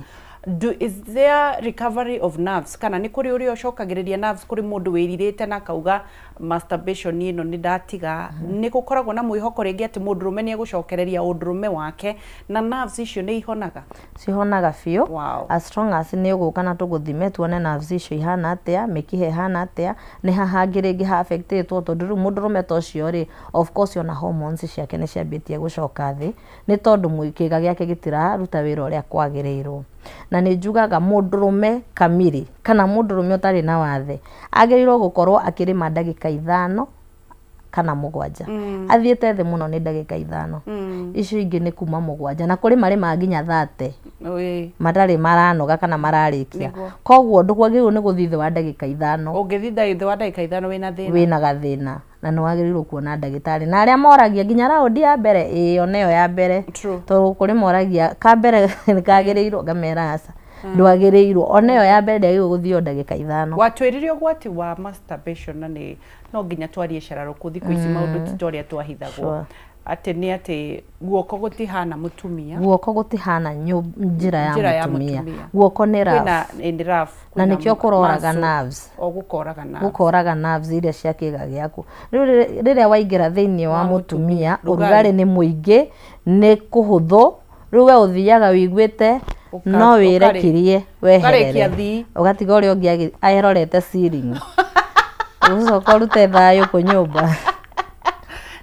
Is there recovery of nerves, kana nĩ kũrĩ ũrĩa ũcokagĩrĩria nerves kũrĩ mũndũ wĩrirĩte na akauga, "Masturbation ĩno nĩ ndatiga"? Nĩ gũkoragwo na mwĩhoko rĩngĩ atĩ mũndũrũme nĩ egũcokereria ũndũrũme wake na nerves icio nĩ ihonaga? Cihonaga biũ. As long as nĩ ũgũka na tũgũthime, tuone nerves icio ihana atĩa, mĩkiha ĩhana atĩa, nĩ ha hangĩ rĩngĩ ha affectĩtwo, tondũ rĩu mũndũrũme ta ũcio rĩ, of course ona hormones ciake nĩ ciambĩtie gũcoka thĩ, nĩ tondũ kĩĩga gĩake gĩtiraruta wĩra ũrĩa kwagĩrĩirwo. Na nĩ njugaga mũndũrũme kamiri kana mũndũrũme ũtarĩ na wathe agĩrĩirwo gũkorwo akĩrĩma ndagĩka 5 kana 7. Athiĩte thĩ mũno nĩ ndagĩka 5. Icio ingĩ nĩ kuma 7, na kũrĩ marĩmaga nginya 30 matarĩ maranoga kana mararĩkia. Koguo ndũkwagĩrĩirwo nĩ gũthiĩ thĩ wa ndagĩka 5. Ũngĩthiĩ thĩ wa ndagĩka 5 wĩna thĩna. Wĩna gathĩna na nĩ wagĩrĩirwo kuona ndagĩtarĩ. Na arĩa moragia nginya raundi ya mbere, ĩĩ, ona ĩyo ya mbere, tondũ kũrĩ moragia ka mbere nĩ kagĩrĩirwo, ngamera aca, ndwagĩrĩirwo, ona ĩyo ya mbere ndĩagĩrĩirwo gũthiĩ o ndagĩka 5. Watwĩrire ũgwati wa masturbation, na nĩ no nginya twarie cararũkũ, thikũ ici maũndũ ti ta ũrĩa twahithagwo. Atĩ nĩ atĩ guoko gũtihana mũtumia. Guoko gũtihana njĩra ya mũtumia. Guoko nĩ rough. Na nĩkĩo kũroraga nerves. O gũkoraga nerves. Gũkoraga nerves iria cia kĩĩga gĩaku. Rĩu rĩrĩa waingĩra thĩinĩ wa mũtumia, ũrugarĩ nĩ mũingĩ, nĩ kũhũthũ. Rĩu we ũthiaga wĩiguĩte no wĩrekirie weherere. Ũgatiga ũrĩa ũngĩ erorete ceiling. Ũgũcoka ũrute thayũ kũ nyũmba.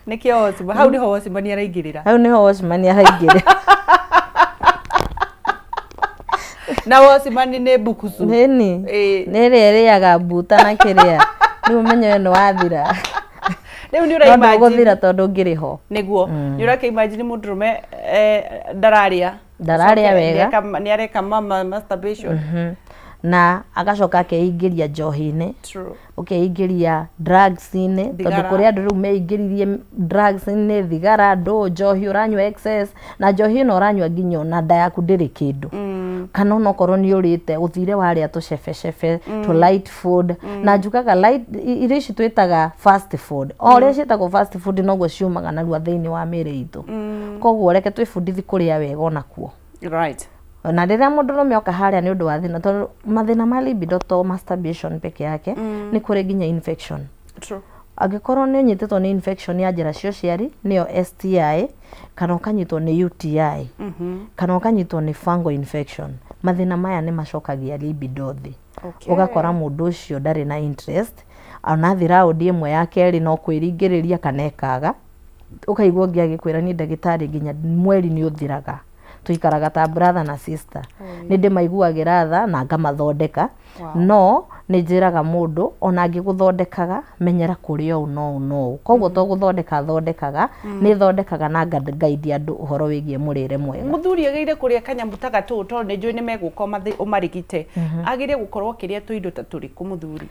Nĩkĩo watchman, hau nĩho watchman araingĩrĩra. Hau nĩho watchman araingĩrĩra. Na watchman nĩ mbukucu. Nĩni. Nĩ ĩrĩa ĩrĩaga mbuta na kĩrĩa. Rĩu ũmenye we nĩ wathira. Rĩu nĩ ũra imagine. Ndũgũthira tondũ ngĩrĩ ho. Nĩguo. Nĩ ũraka imagine mũndũrũme ndararĩa. Ndararĩa wega. Nĩ areka mama masturbation. Na agacoka akeingĩria njohi-inĩ, ũkeingĩria drugs-inĩ, tondũ kũrĩ andũ rĩu meingĩririe drugs-inĩ, thigara, ndũ, njohi ũranyua excess, na njohi ĩno ũranyua nginya ona nda yaku ndĩrĩ kĩndũ. Kana onokorwo nĩ ũrĩte, ũthire warĩa tũcebecebe, tũ light food, na njugaga light, irio ici twĩtaga fast food. O ũrĩa ciĩtagwo fast food noguo ciumaga narua thĩinĩ wa mĩĩrĩ itũ. Koguo reke twĩbundithi kũrĩa wega onakuo. Right. Na rĩrĩa mũndũrũme oka harĩa nĩ ũndũ wa thĩna, tondũ mathĩna ma libido to masturbation peke yake, nĩ kũrĩ nginya infection. True. Angĩkorwo nĩ ũnyitĩtwo nĩ infection ya njĩra cia ũciari, nĩyo STI, kana ũkanyitwo nĩ UTI, kana ũkanyitwo nĩ fungal infection, mathĩna maya nĩ macokagia libido thĩ. Ũgakora mũndũ ũcio ndarĩ na interest, ona athi raundi ĩmwe ya kerĩ no kwĩringĩrĩria kana ekaga, ũkaigua ũngĩ agĩkwĩra niĩ ndagĩtarĩ nginya mweri nĩ ũthiraga. Tuikaraga ta brother na sister. Nĩ ndĩmaiguagĩra tha na ngamathondeka. No nĩ njĩraga mũndũ ona angĩgũthondekaga menyera kũrĩa ũũ no ũũ no ũũ. Koguo to gũthondeka thondekaga, nĩ thondekaga na ngaidi andũ ũhoro wĩgiĩ mũrĩre mwega. Mũthuri agĩrĩire kũrĩa kanyamũ ta gatũ tondũ nĩ njũĩ nĩ megũka ũmarigite. Agĩrĩire gũkorwo akĩrĩa tũindo ta tũrĩkũ mũthuri?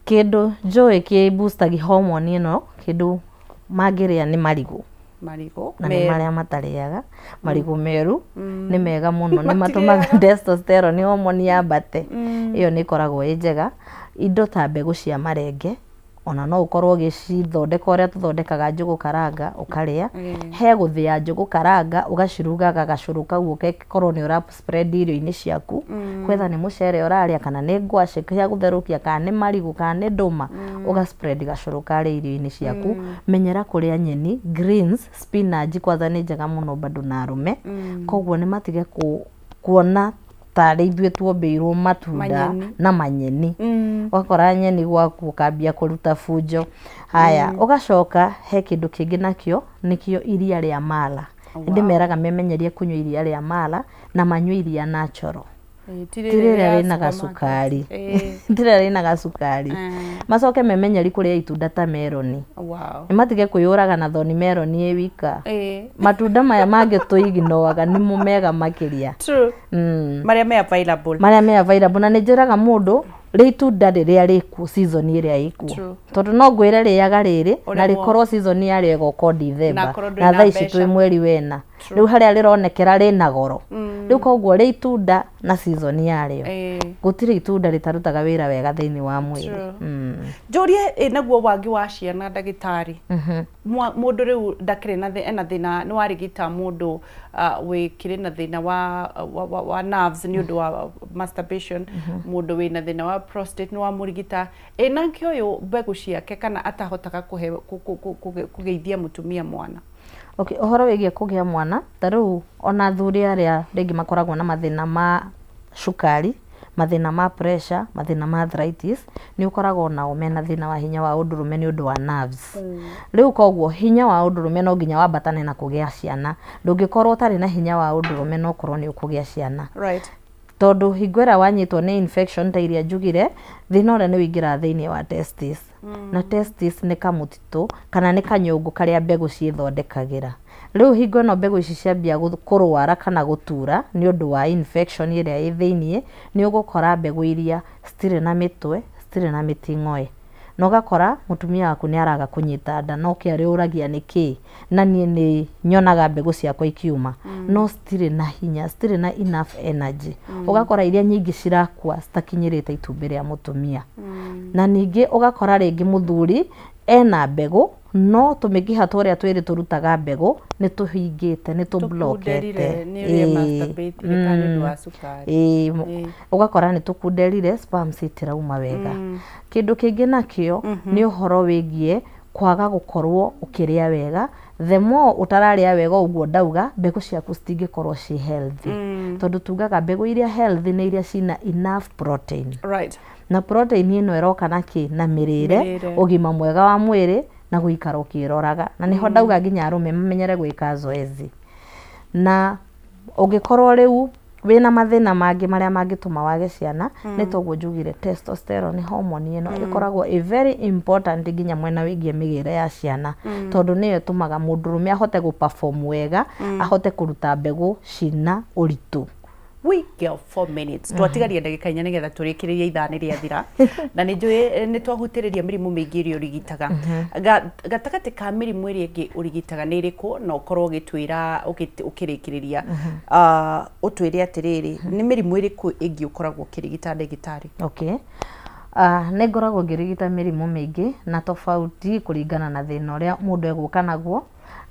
Kĩndũ njũĩ kĩ boostagia hormone ĩno, kĩndũ mangĩrĩa nĩ marigũ. Marigũ na nĩ marĩa matarĩaga marigũ meru nĩ mega mũno, nĩ matũmaga testosterone hormone yambate. Ĩyo nĩ ĩkoragwo ĩ njega. Indo ta mbegũ cia marenge ona no ũkorwo ũgĩcithondeka ũrĩa tũthondekaga njũgũ karanga ũkarĩa. He gũthĩa njũgũ karanga ũgacirugaga gacũrũ kau ũgakorwo nĩ ũra spread irio-inĩ ciaku, kwetha nĩ mũcere ũrarĩa kana nĩ ngwacĩ cia gũtherũkia kana nĩ marigũ kana nĩ ndũma, ũga spread gacũrũ karĩa irio-inĩ ciaku. Menyera kũrĩa nyeni, greens, spinach kwanza nĩ njega mũno bado na arũme. Koguo nĩ matige kuona tarĩ ithuĩ tuombĩirwo matunda na manyeni. Ũgakora nyeni gwaku ũkambia kũruta bunjo. Haya, ũgacoka he kĩndũ kĩngĩ nakĩo nĩkĩo iria rĩa mala. Ndĩmeraga memenyerie kũnyua iria rĩa mala na manyue iria natural. Ti rĩrĩa rĩna gacukari. Ti rĩrĩa rĩna gacukari. Macoke memenyeri kũrĩa itunda ta meroni. Nĩ matige kwĩyũraga na thoni meroni ĩ wika. Matunda maya mangĩ tũiginoaga nĩmo mega makĩria. Marĩa me available. Marĩa me available. Na nĩ njĩraga mũndũ rĩ itunda rĩrĩa rĩkuo season ĩrĩa ĩkuo. Tondũ no ngwĩre rĩaga rĩrĩ na rĩkorwo season yarĩo ĩgoka December na thaa ici twĩ mweri wena. Rĩu harĩa rĩronekera rĩna goro. Rĩu koguo rĩ itunda na season yarĩo. Gũtirĩ itunda rĩtarutaga wĩra wega thĩinĩ wa mwĩrĩ. Njũrie naguo wagi wa ciana ndagĩtarĩ. Mũndũ rĩu ndakĩrĩ na ena thĩna nĩ warigita mũndũ wĩkĩrĩ na thĩna wa nerves nĩ ũndũ wa masturbation, mũndũ wĩna thĩna wa prostate nĩ wamũrigita, nake ũyũ mbegũ ciake kana atahotaga kũgeithia mũtumia mwana. Okay, ũhoro wĩgiĩ kũgĩa mwana, ta rĩu ona athuri arĩa rĩngĩ makoragwo na mathĩna ma cukari, mathĩna ma pressure, mathĩna ma arthritis, nĩ ũkoragwo nao mena thĩna wa hinya wa ũndũrũme nĩ ũndũ wa nerves. Rĩu koguo hinya wa ũndũrũme no nginya wambatane na kũgĩa ciana. Ndũngĩkorwo ũtarĩ na hinya wa ũndũrũme no ũkorwo nĩ ũkũgĩa ciana. Right. Tondũ hingo ĩrĩa wanyitwo nĩ infection ta iria njugire, thĩna ũrĩa nĩ ũingĩraga thĩinĩ wa testis. Na testis nĩ kamũtitũ kana nĩ kanyũngũ karĩa mbegũ ciĩthondekagĩra. Rĩu hingo ĩno mbegũ ici ciambia kũrwara kana gũtura nĩ ũndũ wa infection ĩrĩa ĩ thĩiniĩ, nĩ ũgũkora mbegũ iria citirĩ na mĩtwe, citirĩ na mĩting'oe. Na ũgakora mũtumia waku nĩ araga kũnyita nda, no kĩarĩ ũragia nĩ kĩ, na niĩ nĩ nyonaga mbegũ ciakwa ikiuma, no citirĩ na hinya, citirĩ na enough energy. Ũgakora iria nyingĩ cirakua citakinyĩrĩte itumbĩ rĩa mũtumia. Na ningĩ ũgakora rĩngĩ mũthuri ena mbegũ No tũmĩkiha tũrĩa twĩrĩ tũrutaga mbegũ nĩ tũhingĩte, nĩ tũblokete. Ũgakora nĩ tũkunderire, sperms itirauma wega. Kĩndũ kĩngĩ nakĩo nĩ ũhoro wĩgiĩ kwaga gũkorwo ũkĩrĩa wega. The more ũtararĩa wega ũguo ndauga, mbegũ ciaku citingĩkorwo ci healthy. Tondũ tugaga mbegũ iria healthy nĩ iria cina enough protein. Right. Na protein ĩno ĩroka na kĩ? Na mĩrĩre, ũgima mwega wa mwĩrĩ na gũikara ũkĩroraga. Na nĩho ndauga nginya arũme mamenyere gwĩka zoezi. Na ũngĩkorwo rĩu wĩna mathĩna mangĩ marĩa mangĩtũma wage ciana, nĩ toguo njugire testosterone hormone ĩno ĩkoragwo ĩ very important nginya mwena wĩgiĩ mĩgĩre ya ciana, tondũ nĩyo ĩtũmaga mũndũrũme ahote gũ-perform wega, ahote kũruta mbegũ cina ũritũ. We get 4 minutes. Twatigaria ndagĩka 4 nĩgetha tũrĩkĩrĩrie ithaa nĩ rĩathira. Na nĩ njũĩ nĩ twahutĩrĩria mĩrimũ mĩingĩ ĩrĩa ũrigitaga. Gatagatĩ ka mĩrimũ ĩrĩa ĩngĩ ũrigitaga nĩ ĩrĩkũ, na ũkorwo ũgĩtwĩra ũkĩrĩkĩrĩria ũtwĩre atĩrĩrĩ, nĩ mĩrimũ ĩrĩkũ ĩngĩ ũkoragwo ũkĩrigita ndagĩtarĩ? Okay. Nĩ ngoragwo ngĩrigita mĩrimũ mĩingĩ na tofauti kũringana na thĩna ũrĩa mũndũ egũka naguo.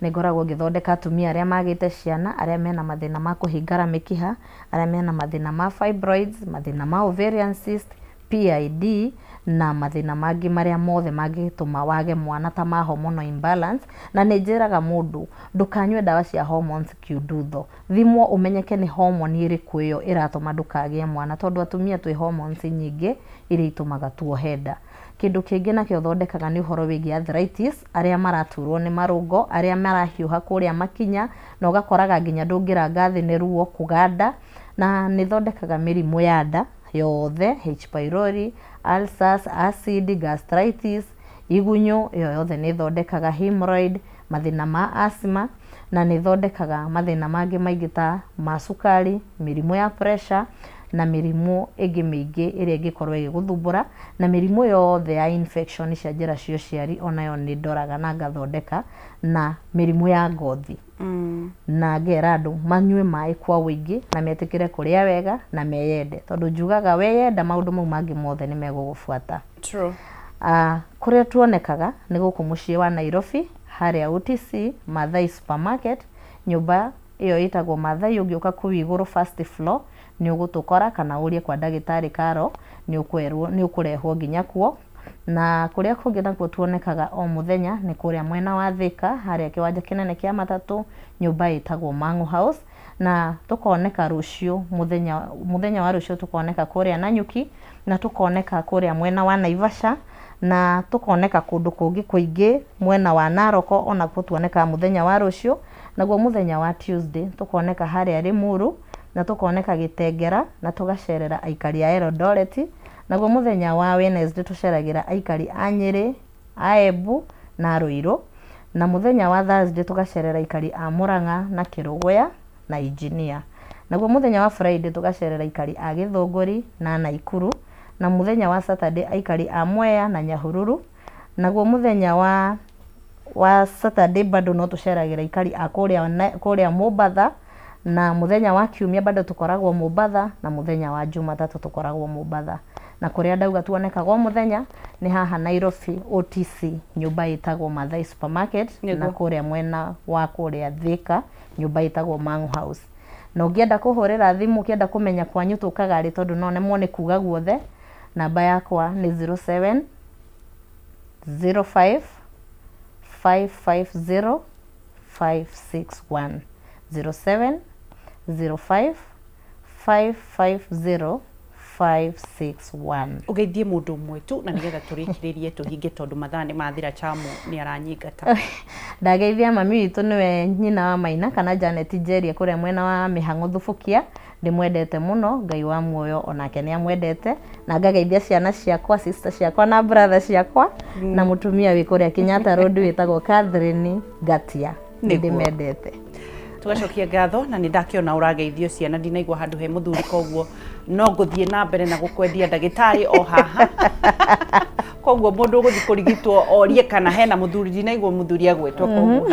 Nĩ ngoragwo ngĩthondeka atumia arĩa magĩte ciana, arĩa mena mathĩna ma kũhingara mĩkiha, arĩa mena mathĩna ma fibroids, mathĩna ma ovarian cyst, PID na mathĩna mangĩ marĩa mothe mangĩtũma wage mwana ta ma hormonal imbalance. Na nĩ njĩraga mũndũ ndũkanyue ndawa cia hormones kiundutho, thimwo ũmenyeke nĩ hormone ĩrĩkũ ĩyo ĩratũma ndũkagĩe mwana, tondũ atumia twĩ hormones nyingĩ iria itũmaga tuohe nda. Kĩndũ kĩngĩ nakĩo thondekaga nĩ ũhoro wĩgiĩ arthritis, arĩa maraturwo nĩ marũngo, arĩa marahiũha kũrĩa makinya, na ũgakoraga nginya ndũngĩranga thĩ nĩ ruo, kũganda. Na nĩ thondekaga mĩrimũ ya nda yothe, H pylori, ulcers, acid, gastritis, igunyũ, ĩyo yothe nĩ thondekaga, hemorrhoid, mathĩna ma asthma, na nĩ thondekaga mathĩna mangĩ maingĩ ta ma cukari, mĩrimũ ya pressure na mĩrimũ ĩngĩ mĩingĩ ĩrĩa ĩngĩkorwo ĩgĩgũthumbũra, na mĩrimũ yothe ya infection cia njĩra cia ũciari onayo nĩ ndoraga na ngathondeka, na mĩrimũ ya ngothi. Na ngera andũ manyue maĩ kwa ũingĩ na metĩkĩre kũrĩa wega na meyende, tondũ njugaga weyenda maũndũ mau mangĩ mothe nĩ megũgũbuata. True. Kũrĩa tuonekaga nĩ gũkũ mũciĩ wa Nairobi, harĩa OTC Mathai Supermarket, nyũmba ĩyo ĩtagwo Mathai, ũngĩũka kũu igũrũ first floor nĩ ũgũtũkora, kana ũrie kwa ndagĩtarĩ Karo, nĩ ũkwerwo nĩ ũkũrehwo nginya kuo. Na kũrĩa kũngĩ nakuo tuonekaga o mũthenya nĩ kũrĩa mwena wa Thika, harĩa kĩwanja kĩnene kĩa matatũ, nyũmba ĩtagwo Mang'u House. Na tũkoneka rũciũ, mũthenya wa rũciũ tũkoneka kũrĩa Nanyuki, na tũkoneka kũrĩa mwena wa Naivasha, na tũkoneka kũndũ kũngĩ kũingĩ mwena wa Narok, onakuo tuonekaga mũthenya wa rũciũ. Naguo mũthenya wa Tuesday tũkoneka harĩa Limuru, na tũkoneka Gĩtengera, na tũgacerera aikari a Eldoret. Naguo mũthenya wa Wednesday tũceragĩra aikari a Nyĩrĩ, a Embu na Ruiru. Na mũthenya wa Thursday tũgacerera aikari a Murang'a na Kĩrũgũya na Engineer. Naguo mũthenya wa Friday tũgacerera aikari a Gĩthũngũri na Naikuru. Na mũthenya wa Saturday aikari a Mwea na Nyahururu. Naguo mũthenya wa Saturday bado no tũceragĩra aikari a kũrĩa Mombatha. Na mũthenya wa Kiumia bado tũkoragwo Mombatha, na mũthenya wa Jumatatũ tũkoragwo Mombatha. Na kũrĩa ndauga tuonekaga o mũthenya nĩ haha Nairobi OTC, nyũmba ĩtagwo Mathai Supermarket, na kũrĩa mwena wa kũrĩa Thika, nyũmba ĩtagwo Mang'u House. Na ũngĩenda kũhũrĩra thimũ, ũkĩenda kũmenya kwanyu tũkaga rĩ, tondũ no nemwo nĩ kuga guothe, namba yakwa nĩ 07 05 550 561, 07 05 550 561. Ũgeithie mũndũ ũmwe tu na nĩgetha tũrĩkĩrĩrie tũhinge, tondũ mathaa nĩ mathira, Chamu nĩ aranyingata. Ndageithia mami witũ nĩwe nyina wa Maina kana Janet Njeria kũrĩa mwena wa Mĩhang'o Thubukia, ndĩmwendete mũno, Ngai wa muoyo onake nĩ amwendete. Na ngageithia ciana ciakwa, sister ciakwa na brother ciakwa, na mũtumia wĩ kũrĩa Kenyatta Road wĩtagwo Catherine Ngatia, nĩ ndĩmendete. Tugacokia ngatho na nĩ ndakĩona ũrageithio ciana, ndinaigua handũ he mũthuri, koguo no ngũthiĩ na mbere na gũkwendia ndagĩtarĩ o haha. Koguo mũndũ ũgũthiĩ kũrigitwo orie kana hena mũthuri, ndinaigua mũthuri agwetwo, koguo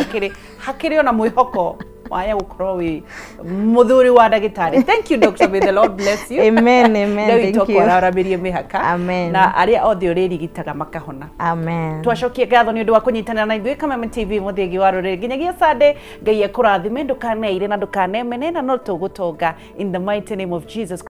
hakĩrĩ ona mwĩhoko. Waya gukorwo wi muthuri wa ndagĩtarĩ. Thank you, doctor. May the Lord bless you. Amen, amen. Ngai Thank witũ you. akwararamirie mĩhaka. Amen. Na arĩa othe ũrĩrigitaga makahona. Amen. Twacokie ngatho nĩ ũndũ wa kũnyitanĩra na ithuĩ Kameme TV mũthĩgi wa rũrĩrĩ nginyagia Sunday. Ngai akũrathime, ndũkaneire na ndũkanemene, na no tũgũtonga in the mighty name of Jesus.